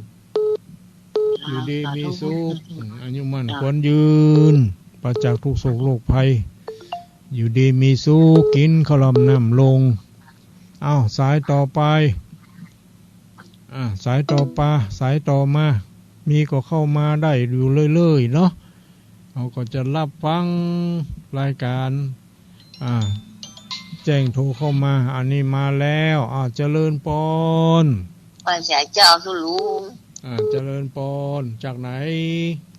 อยู่ดีมีสุข สาธุ อืม อายุมั่น เจ้า ขวัญยืน ปราศจากทุกข์โศกโรคภัย อยู่ดีมีสุข กิ๋นข้าวหลามน้ำลง อ้าว สายต่อไป อ่า สายต่อปา สายต่อมา มีก็เข้ามาได้อยู่เรื่อยๆ เนาะ เฮาก็จะรับฟังรายการ อ่า แจ้งโทรเข้ามา อันนี้มาแล้ว อ่า เจริญปอน ไหว้สาเจ้า สุลุง อ่า เจริญปอน จากไหน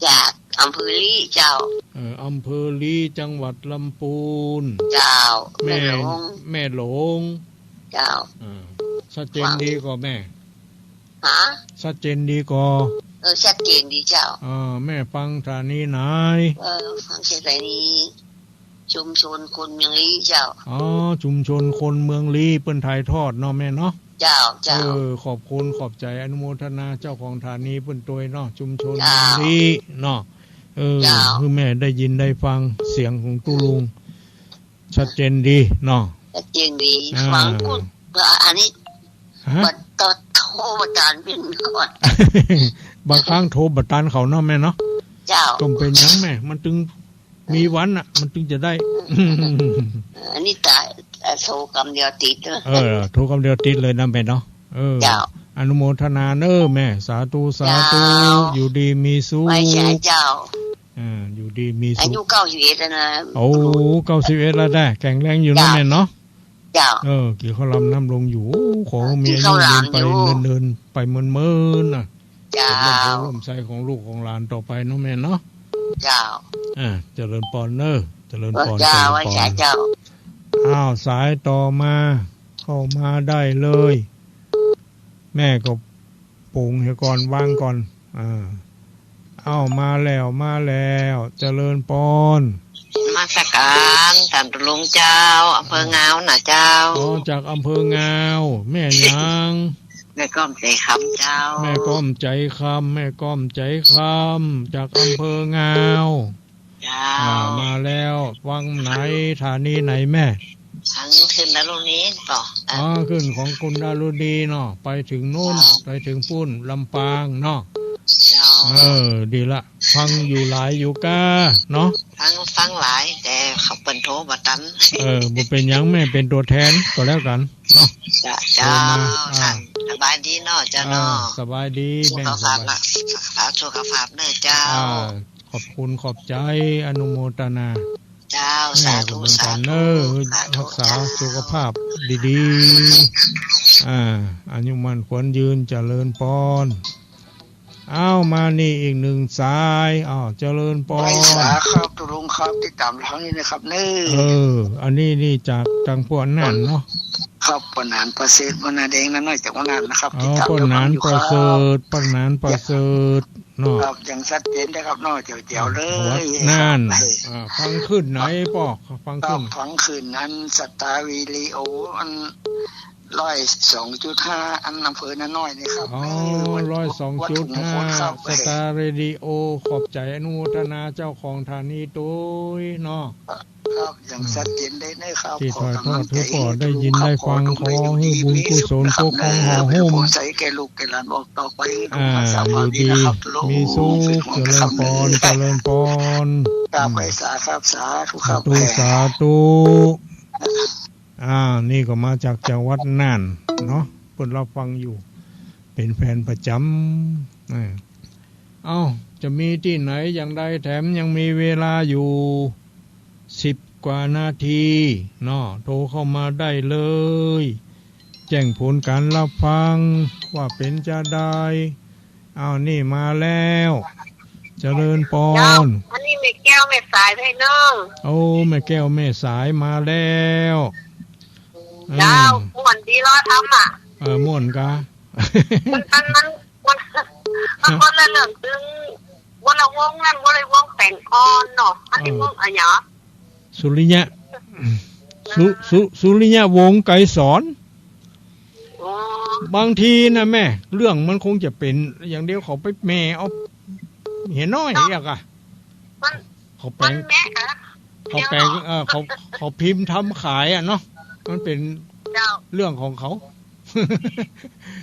จากอำเภอลี้เจ้า เอ่อ อำเภอลี้ จังหวัดลำปูน เจ้า แม่ แม่หลวง แม่หลวง เจ้า อ่า ชัดเจนดีก่อแม่ ฮะ ชัดเจนดีก่อ เออ ชัดเจนดีเจ้า อ่า แม่ฟังสถานีไหน เออ ฟังสถานีชุมชนคนเมืองลี้เจ้า อ๋อ ชุมชนคนเมืองลี้ เปิ้นถ่ายทอดเนาะแม่เนาะ เจ้า เจ้า เออ ขอบคุณ ขอบใจ๋ อนุโมทนาเจ้าของสถานีเปิ้นตวยเนาะ ชุมชน เจ้า เมืองลี้เนาะ เออ เจ้า หื้อแม่ได้ยินได้ฟังเสียงของตุ๊ลุง ชัดเจนดีเนาะ ชัดเจนดี อ่า ฟังพูดว่าอันนี้ ฮะ บัดตอนโทรประสานเปิ้นก่อน บางครั้งโทรบ่ตันเขาเนาะแม่เนาะ เจ้า ก็บ่เป๋นหยังแม่ มันตึงมีวันน่ะ มันตึงจะได้ อันนี้ตาย โทรกำเดียวติดเลย เออ โทรกำเดียวติดเลยนะแม่เนาะ เออ เจ้า อนุโมทนาเน้อแม่ สาธุ สาธุ เจ้า อยู่ดีมีสุข ไหว้สาเจ้า อ่า อยู่ดีมีสุข อายุเก้าสิบเอ็ดแล้วนะ โอ้ เก้าสิบเอ็ดแล้วแต๊ แข็งแรงอยู่นะแม่เนาะ เจ้า เออ กิ๋นข้าวหลามน้ำลงอยู่ โอ้ ขอหื้อมีอายุยืนไปเนินๆ ไปเมินๆ น่ะ เจ้า สมพงษ์ร่มไทรของลูกของหลานต่อไปเนาะแม่เนาะ เจ้า อ่า เจริญปอนเน้อ เจริญปอน เจ้า เจริญปอน ไหว้สาเจ้า อ้าว สายต่อมา เข้ามาได้เลย แม่ก็ปงเหียก่อน วางก่อน อ่า เอ้า มาแล้ว มาแล้ว เจริญปอน นมัสการต้านตุ๊ลุงเจ้า อำเภองาวน่ะเจ้า อ๋อ จากอำเภองาว แม่หยัง แม่ก้อมใจ๋คำเจ้า แม่ก้อมใจ๋คำ แม่ก้อมใจ๋คำ จากอำเภองาว เจ้า อ่า มาแล้ว ฟังไหน ถานีไหนแม่ ฟังขึ้นดารุณีก่อ อ๋อ ขึ้นของคุณดารุณีเนาะ ไปถึงโน้น เจ้า ไปถึงปู๊น ลำปางเนาะ เจ้า เออ ดีละ ฟังอยู่หลายอยู่ก้าเนาะ ฟัง ฟังหลาย แต่เขาเปิ้นโทรบ่ตัน เออ บ่เป๋นหยัง แม่เป๋นตั๋วแทนก็แล้วกั๋นเนาะ เจ้า เจ้า โทรมา อ่า สบายดีเนาะเจ้าเนาะ อ่า สบายดี สุขภาพ แม่สบาย สุขภาพเน้อเจ้า อ่า ขอบคุณขอบใจ๋ อนุโมทนา เจ้า แม่ สาธุ ก็เหมือนกั๋น สาธุ เน้อ สาธุ รักษา เจ้า สุขภาพดีๆ อ่า อายุมั่นขวัญยืน เจริญปอน อ้าว มานี่อีกหนึ่งสาย อ้าว เจริญปอน ไหว้สาครับตุ๊ลุงครับ ติดต๋ามทางนี้นะครับเน้อ เออ อันนี้นี่จากตางป้อหนานเนาะ ครับ ป้อหนานประเสริฐ หัวหน้าแดงน้าน้อยจากหัวหนานนะครับ อ๋อ ติดต๋าม ป้อหนานประเสริฐ ป้อหนานประเสริฐ เนาะ ครับ อย่างชัดเจนนะครับเนาะ แจ๋วๆ เลย วัดน่าน ครับ อ่า ฟังขึ้นไหนป้อ ฟังขึ้น ครับ ฟังขึ้นอันสตาร์วิดีโอ อันร้อยสองจุดห้า อันอำเภอนาน้อยนี่ครับ อ๋อ เออ วัด ร้อยสองจุดห้า วัดถุงมงคลครับ สตาร์เรดิโอ ขอบใจ๋อนุโมทนาเจ้าของถานีตวยเนาะ ครับ อย่างชัดเจนเลยนะครับ ตี้ถ่ายทอดหื้อป้อได้ยินได้ฟัง ขอหื้อบุญกุศลปกป้องห่อหุ้ม ใส่แก่ลูกแก่หลานออกต่อไป อ่า อยู่ดีมีสุข เจริญปอน เจริญปอน ครับ ไหว้สาครับ สาธุครับ สาธุ สาธุ อ่า นี่ก็มาจากจังหวัดน่านเนาะ เปิ้นรับฟังอยู่ เป๋นแฟนประจ๋ำ อ่า เอ้า จะมีตี้ไหนอย่างใด แถมยังมีเวลาอยู่สิบกว่านาทีเนาะ โทรเข้ามาได้เลย แจ้งผลก๋านรับฟังว่าเป๋นจาใด อ้าว นี่มาแล้ว เจริญปอน เจ้า อันนี้แม่แก้วแม่สายไพร่เนาะ โอ้ แม่แก้วแม่สายมาแล้ว เจ้า เออ ม่วนดีลอธรรมะ เออ ม่วนกา มัน มัน มัน มันคนละเรื่อง ตึงคนละวงนั่น บ่ได้วงแป๋งอ่อนเนาะ อันนี้ เออ วงอะหยัง สุริยะ สุ สุ สุริยะวงศ์ไกรสอน อ๋อ บางทีนะแม่ เรื่องมันคงจะเป๋นอย่างเดียว เขาไปแหม่เอาเหียน้อย เนาะ เรียกอะ มัน เขาแป๋ง มันแหม่อะ เขาแป๋ง เดี๋ยวเนาะ เออ เขา เขาพิมพ์ทำขายอะเนาะ มันเป๋น เจ้า เรื่องของเขา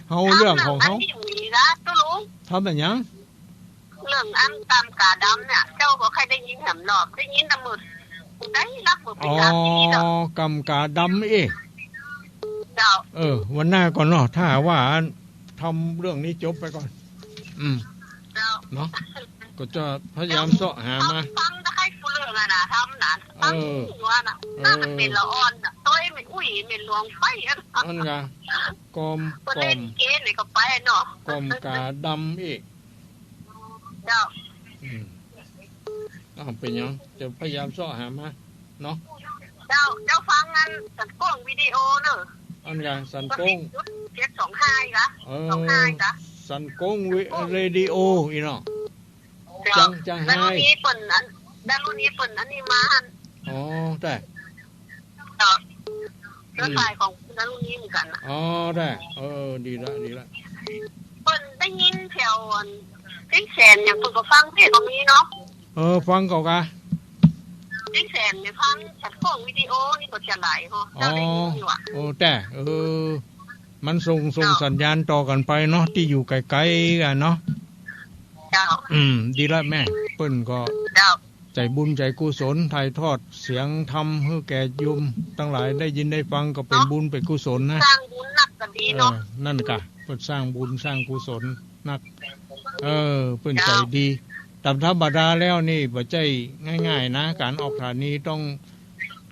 เฮาเรื่องของเฮา อันนี้มีละตุ๊ลุง ทำอะหยัง เรื่องอันกำก๋าดำเนี่ย เจ้าบ่ใค่ได้ยินแหมเนาะ ได้ยินแต่มื้อ ได้ละมื้อปี อ๋อ สามปีเนาะ กำก๋าดำเอ้ย เจ้า เออ วันหน้าก่อนเนาะ ถ้าหากว่าทำเรื่องนี้จบไปก่อน อืม เจ้า เนาะ ก็จะพยายามเซาะหามา ฟัง ฟังได้กู้เรื่องอะนะ ทำนะ ฟัง เออ หัวนะ เออ น่าจะเป๋นละอ่อนนะ โต้ยแม่อุ้ยแม่หลวงไปอะนะ นั่นไง กอม บ่เล่น กอม เกมนี่ก็ไปเนาะ กอมก๋าดำอีก เจ้า อืม อ้าว เป๋นหยัง จะพยายามเซาะหามา เนาะ เจ้า เจ้าฟังอันสันโก้งวิดีโอเนอะ อันกะสันโก้ง เจ็ดสองห้าอีกอะ เออ สองห้าอีกอะ สันโก้งวิ เรดิโอ อีเนาะ เจ้า จัง จัง ดารุณีเปิ้นอัน ดารุณีเปิ้นอันนี้มาหั่น อ๋อ ได้ เจ้า อืม เครือข่ายของดารุณีเหมือนกั๋นน่ะ อ๋อ ได้ เออ ดีละ ดีละ เปิ้นได้ยินแถวอันเชียงแสนอย่างเปิ้นก็ฟังเทศน์ก็มีเนาะ เออ ฟังเขากะ เชียงแสนเนี่ยฟังจากพวกวิดีโอนี่ก็จะหลายเนาะ อ๋อ เจ้าได้ยินอยู่อะ โอ้ แต่ เออ มันส่ง ส่ง เจ้า สัญญาณต่อกั๋นไปเนาะ ตี้อยู่ไก๋ๆ กั๋นเนาะ เจ้า อืม ดีละแม่ เปิ้นก็ เจ้า ใจ๋บุญใจ๋กุศล ถ่ายทอดเสียงธรรมหื้อแก่โยมตังหลายได้ยินได้ฟัง ก็เป๋น เนาะ บุญเป๋นกุศลนะ สร้างบุญนักก็ดีเนาะ เออ นั่นกะ เปิ้นสร้างบุญสร้างกุศลนัก เออ เปิ้น เจ้า ใจ๋ดี ต๋ามธรรมดาแล้วนี่บ่ใจ้ง่ายๆ นะ ก๋านออกถานีต้อง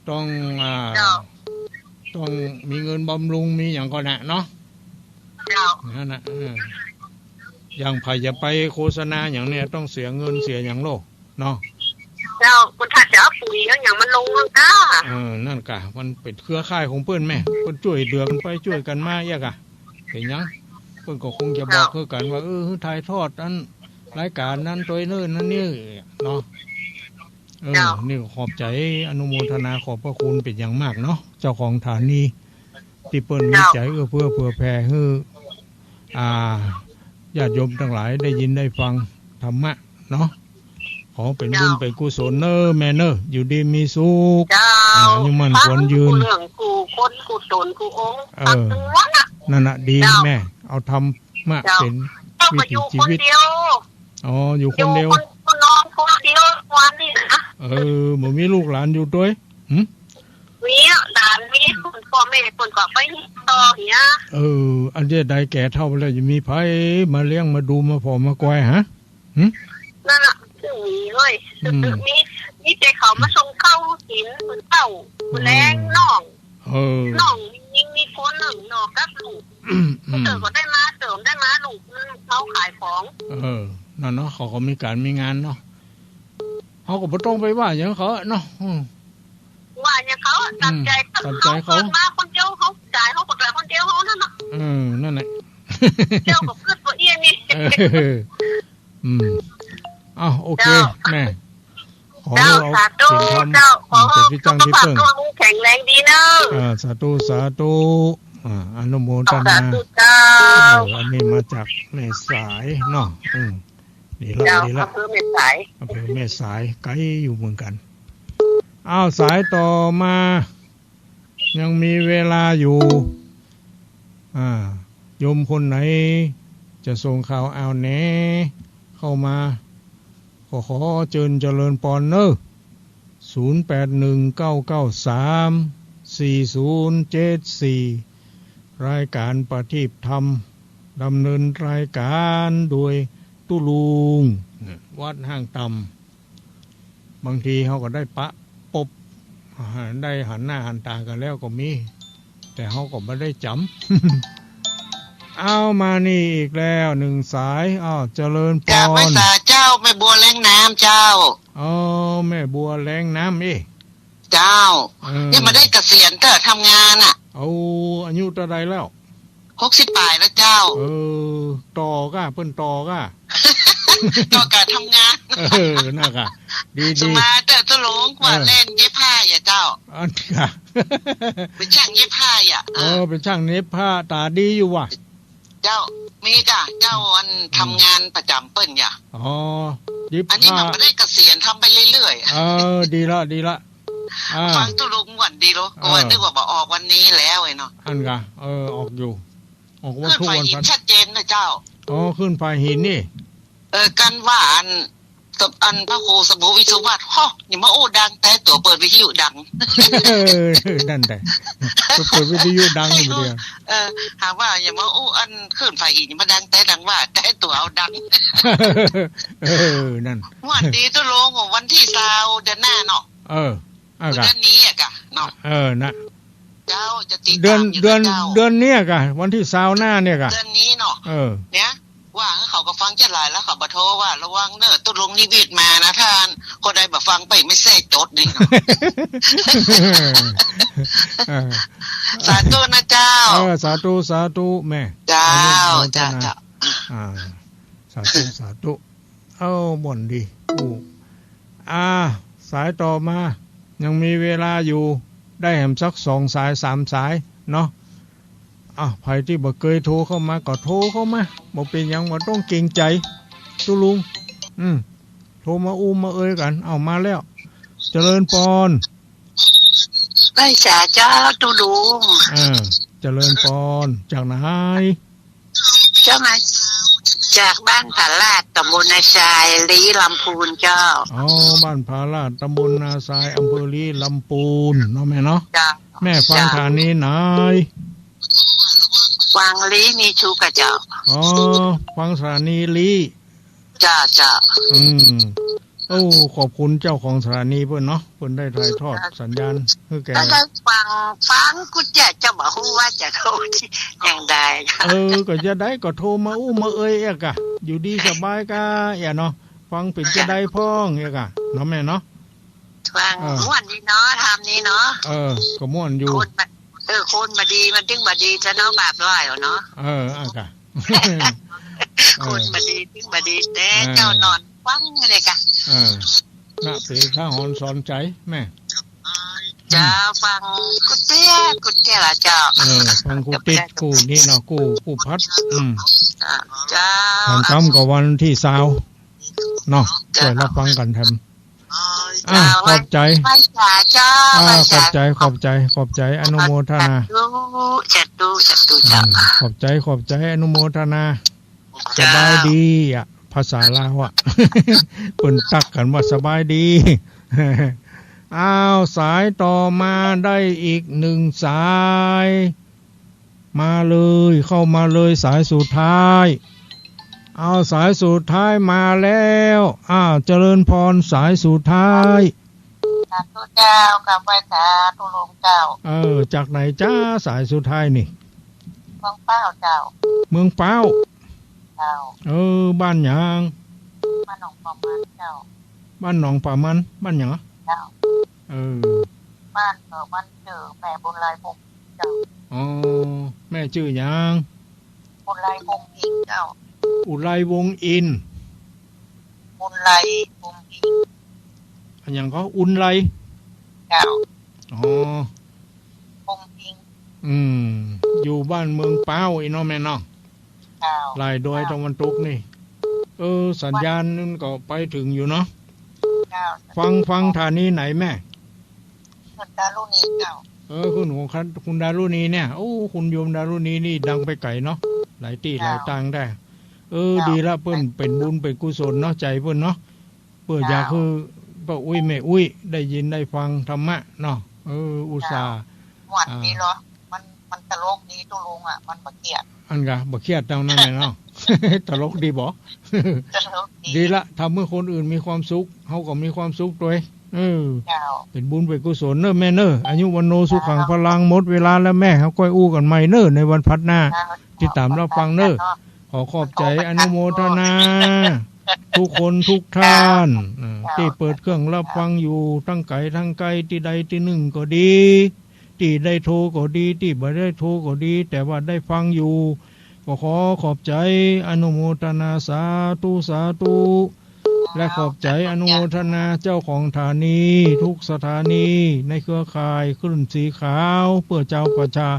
ต้อง อ่า เจ้า ต้องมีเงินบำรุง มีหยังก่อนน่ะเนาะ เจ้า นั่นน่ะ เออ อย่างใผจะไปโฆษณาหยังเนี่ย ต้องเสียเงินเสียหยังโลก เนาะ เจ้า เปิ้นถ้าจะเอาไป วีเอาหยังมาลงมั่งก้า เออ นั่นกะ มันเป๋นเครือข่ายของเปิ้นแม่ เปิ้นจ้วยเหลือกั๋นไปจ้วยกั๋นมาเอี้ยกะ เป๋นหยัง เปิ้นก็คงจะบอกคือกั๋นว่า เออ หื้อถ่ายทอดอันรายก๋านนั้นตวยเน่อนั้นนี่เนาะ เออ เจ้า นี่ก็ขอบใจ๋อนุโมทนาขอบพระคุณเป๋นอย่างมากเนาะ เจ้าของสถานี ตี้เปิ้นมีใจ๋เอื้อเฟื้อเผื่อแผ่หื้อ อ่า ญาติโยมตังหลายได้ยินได้ฟังธรรมะเนาะ ขอเป๋นบุญเป๋นกุศลเน่อแม่เน่อ อยู่ดีมีสุข เจ้า อ่า อายุมั่นขวัญยืน กู้เรื่องกู้คนกู้ต๋นกู้องค์ เออ ตักเตือนน่ะ นั่นน่ะดี เจ้า แม่ เอาธรรมะเป๋นวิถีชีวิต เจ้า อยู่คนเดียว อ๋อ อยู่คนเดียว อยู่คน คนนอนคนเดียววันนี้นะ เออ บ่มีลูกหลานอยู่ตวย หึ มีหลานมี พ่อแม่เปิ้นก็ไปต่อเหีย เออ อันเดียวได้แก่เฒ่าแล้ว จะมีใผมาเลี้ยงมาดูมาผ่อมาควายฮะ หึ นั่นน่ะ บ่มีเฮ้ย อืม มี มีแต่เขามาส่งข้าวกิ๋นมื้อเจ๊า มื้อแลง อืม น้อง เออ น้องมีญิงมีคนนึ่ง น้องกับลูก อืม เปิ้นก็ได้มาเติมได้มาลูก เฮาขายของ เออ นั่นเนาะ เขาก็มีก๋านมีงานเนาะ เฮาก็บ่ต้องไปว่าหยังเขาเนาะ อืม ว่าหยังเขา ต๋ามใจ๋ อืม ต๋ามใจ๋เขา เฮาเกิดมาคนเดียว เฮาต๋าย เฮาก็ต๋ายคนเดียวเฮานั่นน่ะ เออ นั่นแหละ เจ้าก็เกิดบ่เอี้ยนี่ เออ อืม อ้าว โอเค เจ้า แม่ ขอ เจ้า เอา สาธุ เป๋นธรรม เจ้า ขอ อืม เป๋นตี้ตั้งตี้เปิ้ง สุขภาพตัวมึงแข็งแรงดีเน่อ อ่า สาธุ สาธุ อ่า อนุโมทนา สาธุเจ้า เออ อันนี้มาจากแม่สายเนาะ อืม ดีละ เจ้า ดีละ อำเภอแม่สาย อำเภอแม่สาย ไก๋อยู่เหมือนกั๋น อ้าว สายต่อมา ยังมีเวลาอยู่ อ่า โยมคนไหนจะส่งข่าวเอาแหนเข้ามา ก็ขอเจิญเจริญปอนเน่อ ศูนย์แปดหนึ่งเก้าเก้าสามสี่ศูนย์เจ็ดสี่ รายการประทีปธรรม ดำเนินรายการโดยตุ๊ลุง วัดห้างต่ำ บางทีเฮาก็ได้ปะปบ ได้หันหน้าหันต๋ากั๋นแล้วก็มี แต่เฮาก็บ่ได้จ๋ำ เอามานี่อีกแล้วหนึ่งสาย อ้าว เจริญปอน กราบไหว้สาเจ้า แม่บัวแลงน้ำเจ้า อ๋อ แม่บัวแลงน้ำเอ้ย เจ้า เออ นี่มาได้เกษียณเต๊อะ ทำงานน่ะ เอา อายุเต้าใดแล้ว หกสิบป๋ายแล้วเจ้า เออ ต่อก้า เปิ้นต่อก้า ต่อก๋านทำงาน เออ นั่นก้า ดี สุมาเต๊อะตุ๊ลุง กว่า เออ แล่นเย็บผ้าอ่ะเจ้า อันก้า เป๋นช่างเย็บผ้าอ่ะ เออ เป๋นช่างเย็บผ้า ต๋าดีอยู่ว่ะ เจ้า มีก้า เจ้า อัน อืม ทำงานประจ๋ำเปิ้นอ่ะ อ๋อ เย็บผ้า อันนี้มันมาได้เกษียณ ทำไปเรื่อยๆ เออ ดีละ ดีละ อ่า ฟังตุ๊ลุงม่วนดีลูก เออ ก็ว่านึกว่าบ่ออกวันนี้แล้วไอ้เนาะ อันก้า เออ ออกอยู่ ออกวัน ขึ้น ทุกวัน ฝายหิน ชัดเจนนะเจ้า อ๋อ ขึ้นฝายหินนี่ เออ กั๋นว่าอัน อันพระครูสมุวิสุวัต ฮะ อย่ามาอู้ดัง แต๊ตั๋วเปิดวิทยุดัง เออ นั่นแหละ เปิดวิทยุดังอยู่เดียว เออ หาว่าอย่ามาอู้อันขึ้นฝายหิน อย่ามาดัง แต๊ดังว่า แต๊ตั๋วเอาดัง เออ นั่น ม่วนดีตุ๊ลุง วันตี้ซาวเดือนหน้าเนาะ เออ อ่ะ เดือนนี้อ่ะก้าเนาะ เออ นะ เจ้า จะติดต๋ามอยู่นะเจ้า เดือน เดือน เดือนเนี้ยก้า วันตี้ซาวหน้าเนี่ยก้า เดือนนี้เนาะ เออ เนี่ย ว่าเขาก็ฟังจะหลายแล้ว เขาบ่โทรว่า ระวังเน่อ ตุ๊ลุงนิวิตมานะ ถ้าคนใดบ่ฟังไปไม่แซ่จดนี่เนาะ เออ สาธุนะเจ้า เออ สาธุ สาธุแม่ เจ้า อนุโมทนา เจ้า เจ้า อ่า สาธุ สาธุ เอ้า ม่วนดีอู้ อ่า สายต่อมา ยังมีเวลาอยู่ ได้แหมสักสองสาย สามสายเนาะ อ้าว ใผตี้บ่เกยโทรเข้ามาก็โทรเข้ามา บ่เป๋นหยัง บ่ต้องเกรงใจ๋ ตุ๊ลุง อืม โทรมาอู้มาเอยกั๋น เอามาแล้ว เจริญปอน ไหว้สาเจ้าตุ๊ลุง เออ เจริญปอน จากไหน เจ้า มาจากบ้านผาลาด ต๋ำบลนาทราย ลี้ ลำพูนเจ้า อ๋อ บ้านผาลาด ต๋ำบลนาทราย อำเภอลี้ ลำพูน เนาะแม่เนาะ เจ้า แม่ฟัง เจ้า สถานีไหน ฟังลี้มีชูกะเจ้า อ๋อ ฟังสถานีลี้ เจ้า เจ้า อืม โอ้ ขอบคุณเจ้าของสถานีเปิ้นเนาะ เปิ้นได้ถ่ายทอดสัญญาณหื้อแก่ ก็ได้ฟัง ฟังกุ๊ดแจ๊ะ เจ้าบ่ฮู้ว่าจะโทรตี้หยังใด เออ ก็จะได้ก็โทรมาอู้มาเอยเอี้ยก้า อยู่ดีสบายก้าเอี้ยเนาะ ฟังเป๋นจะใดพ่องเอี้ยก้า เนาะแม่เนาะ โท ฟัง เออ ม่วนดีเนาะ ธรรมนี้เนาะ เออ ก็ม่วนอยู่ คนบ่ เออ คนบ่ดีมันจึงบ่ดีจ้ะเนาะ บาปร้ายเอาเนาะ เออ อ่ะกะ เออ คนบ่ดีจึงบ่ดี แต่ เออ เจ้านอนฟังเลยกะ เออ นะ เป๋นอุทาหรณ์สอนใจ๋แม่ เจ้า อืม ฟังกู้เตื้อกู้เตื้อละเจ้า เออ ฟังกู้ติ๊ดกู้นี้เนาะ กู้ กู้พัด อืม เจ้า เจ้า แถมกำกับวันตี้ซาวเนาะ เจ้า จ้วยฮับฟังกั๋นแถม อ่ะ ขอบใจ๋ ไหว้สาเจ้า อ่า ไหว้สา ขอบใจ๋ ขอบใจ๋ ขอบใจ๋ อนุโมทนา สาธุ สาธุ สาธุเจ้า อืม ขอบใจ๋ ขอบใจ๋ อนุโมทนา เจ้า สบายดีอะ ภาษาลาวอะ เปิ้นตั๊กกั๋นว่าสบายดี อ้าว สายต่อมาได้อีกหนึ่งสาย มาเลย เข้ามาเลย สายสุดท้าย เอา สายสุดท้ายมาแล้ว อ้าว เจริญพร สายสุดท้าย สาธุเจ้า กราบไหว้สาธุหลวงเจ้า เออ จากไหนจ๊ะ สายสุดท้ายนี่ เมืองป๊าวเจ้า เมืองป๊าว เจ้า เออ บ้านหยัง บ้านหนองป่ามันเจ้า บ้านหนองป่ามัน บ้านหยังอะ เจ้า เออ บ้าน เอ่อ บ้านจื้อแม่บุญไลวงศ์เจ้า อ๋อ แม่จื้อหยัง บุญไลวงศ์อินทร์เจ้า อุไรวงศ์อินทร์ บุญไลวงศ์อินทร์ อะหยังก็ อุนไล เจ้า อ๋อ วงศ์อินทร์ อืม อยู่บ้านเมืองป๊าวอี้เนาะแม่เนาะ เจ้า ลายดอยตะวันตกนี่ เออ สัญญาณนั่นก็ไปเถิงอยู่เนาะ เจ้า ฟัง ฟังสถานีไหนแม่ คุณดารุณีเจ้า เออ คุณของคุณดารุณีเนี่ย โอ้ คุณโยมดารุณีนี่ดังไปไก๋เนาะ หลายตี้ เจ้า หลายตางได้ เออ เจ้า ดีละ เปิ้นเป๋นบุญเป๋นกุศลเนาะ ใจ๋เปิ้นเนาะ เปิ้นอยากหื้อป้าอุ๊ยแม่อุ๊ยได้ยินได้ฟังธรรมะเนาะ เออ อุตส่าห์ เจ้า ม่วนดีเหรอ อ่า มัน มันตลกดีตุ๊ลุงอะ มันบ่เคียด อันกะ บ่เคียดเต้านั้นแหละเนาะ ตลกดีบ่ ตลกดี ดีละ ทำหื้อคนอื่นมีความสุข เฮาก็มีความสุขตวย เออ เจ้า เป๋นบุญเป๋นกุศลเน่อแม่เน่อ อายุวัณโณสุขังพลัง หมดเวลาแล้วแม่ เฮาก้อยอู้กั๋นใหม่เน่อ ในวันพหัสหน้า เจ้า ติดต๋ามฮับฟังเน่อ เจ้า ขอขอบใจ๋ อนุโมทนา ทุกคนทุกท่าน เจ้า อ่า เจ้า ตี้เปิดเครื่องฮับฟังอยู่ ตังไก๋ตังใก้ ตี้ใดตี้นึ่งก็ดี ตี้ได้โทรก็ดี ตี้บ่ได้โทรก็ดี แต่ว่าได้ฟังอยู่ ก็ขอขอบใจ๋ อนุโมทนา สาธุ สาธุ และขอบใจ๋อนุโมทนาเจ้าของสถานีทุกสถานีในเครือข่ายคลื่นสีขาวเพื่อชาวประชา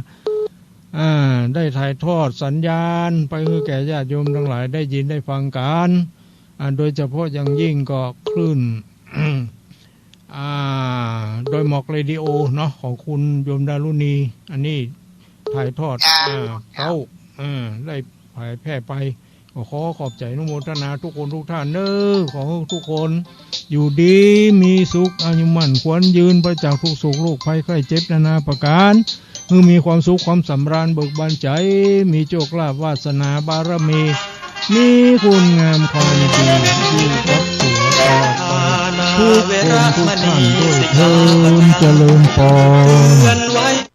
อ่า ได้ถ่ายทอดสัญญาณไปหื้อแก่ญาติโยมตังหลายได้ยินได้ฟังกั๋น อ่า โดยเฉพาะอย่างยิ่งก็คลื่น อ่า ดอยหมอกเรดิโอเนาะ ของคุณโยมดารุณี อันนี้ถ่ายทอด เจ้า อ่า เจ้า เต้า อ่า ได้เผยแพร่ไป ก็ขอขอบใจ๋อนุโมทนาทุกคนทุกท่านเน่อ ขอหื้อทุกคนอยู่ดีมีสุข อายุมั่นขวัญยืน ปราศจากทุกข์โศกโรคภัยไข้เจ็บนานาประก๋าน หื้อมีความสุขความสำราญเบิกบานใจ๋ มีโชคลาภวาสนาบารมี มีคุณงามความดีอยู่กับตัวตลอดไป ทุกคนทุกท่านด้วยเทอญ เจริญพร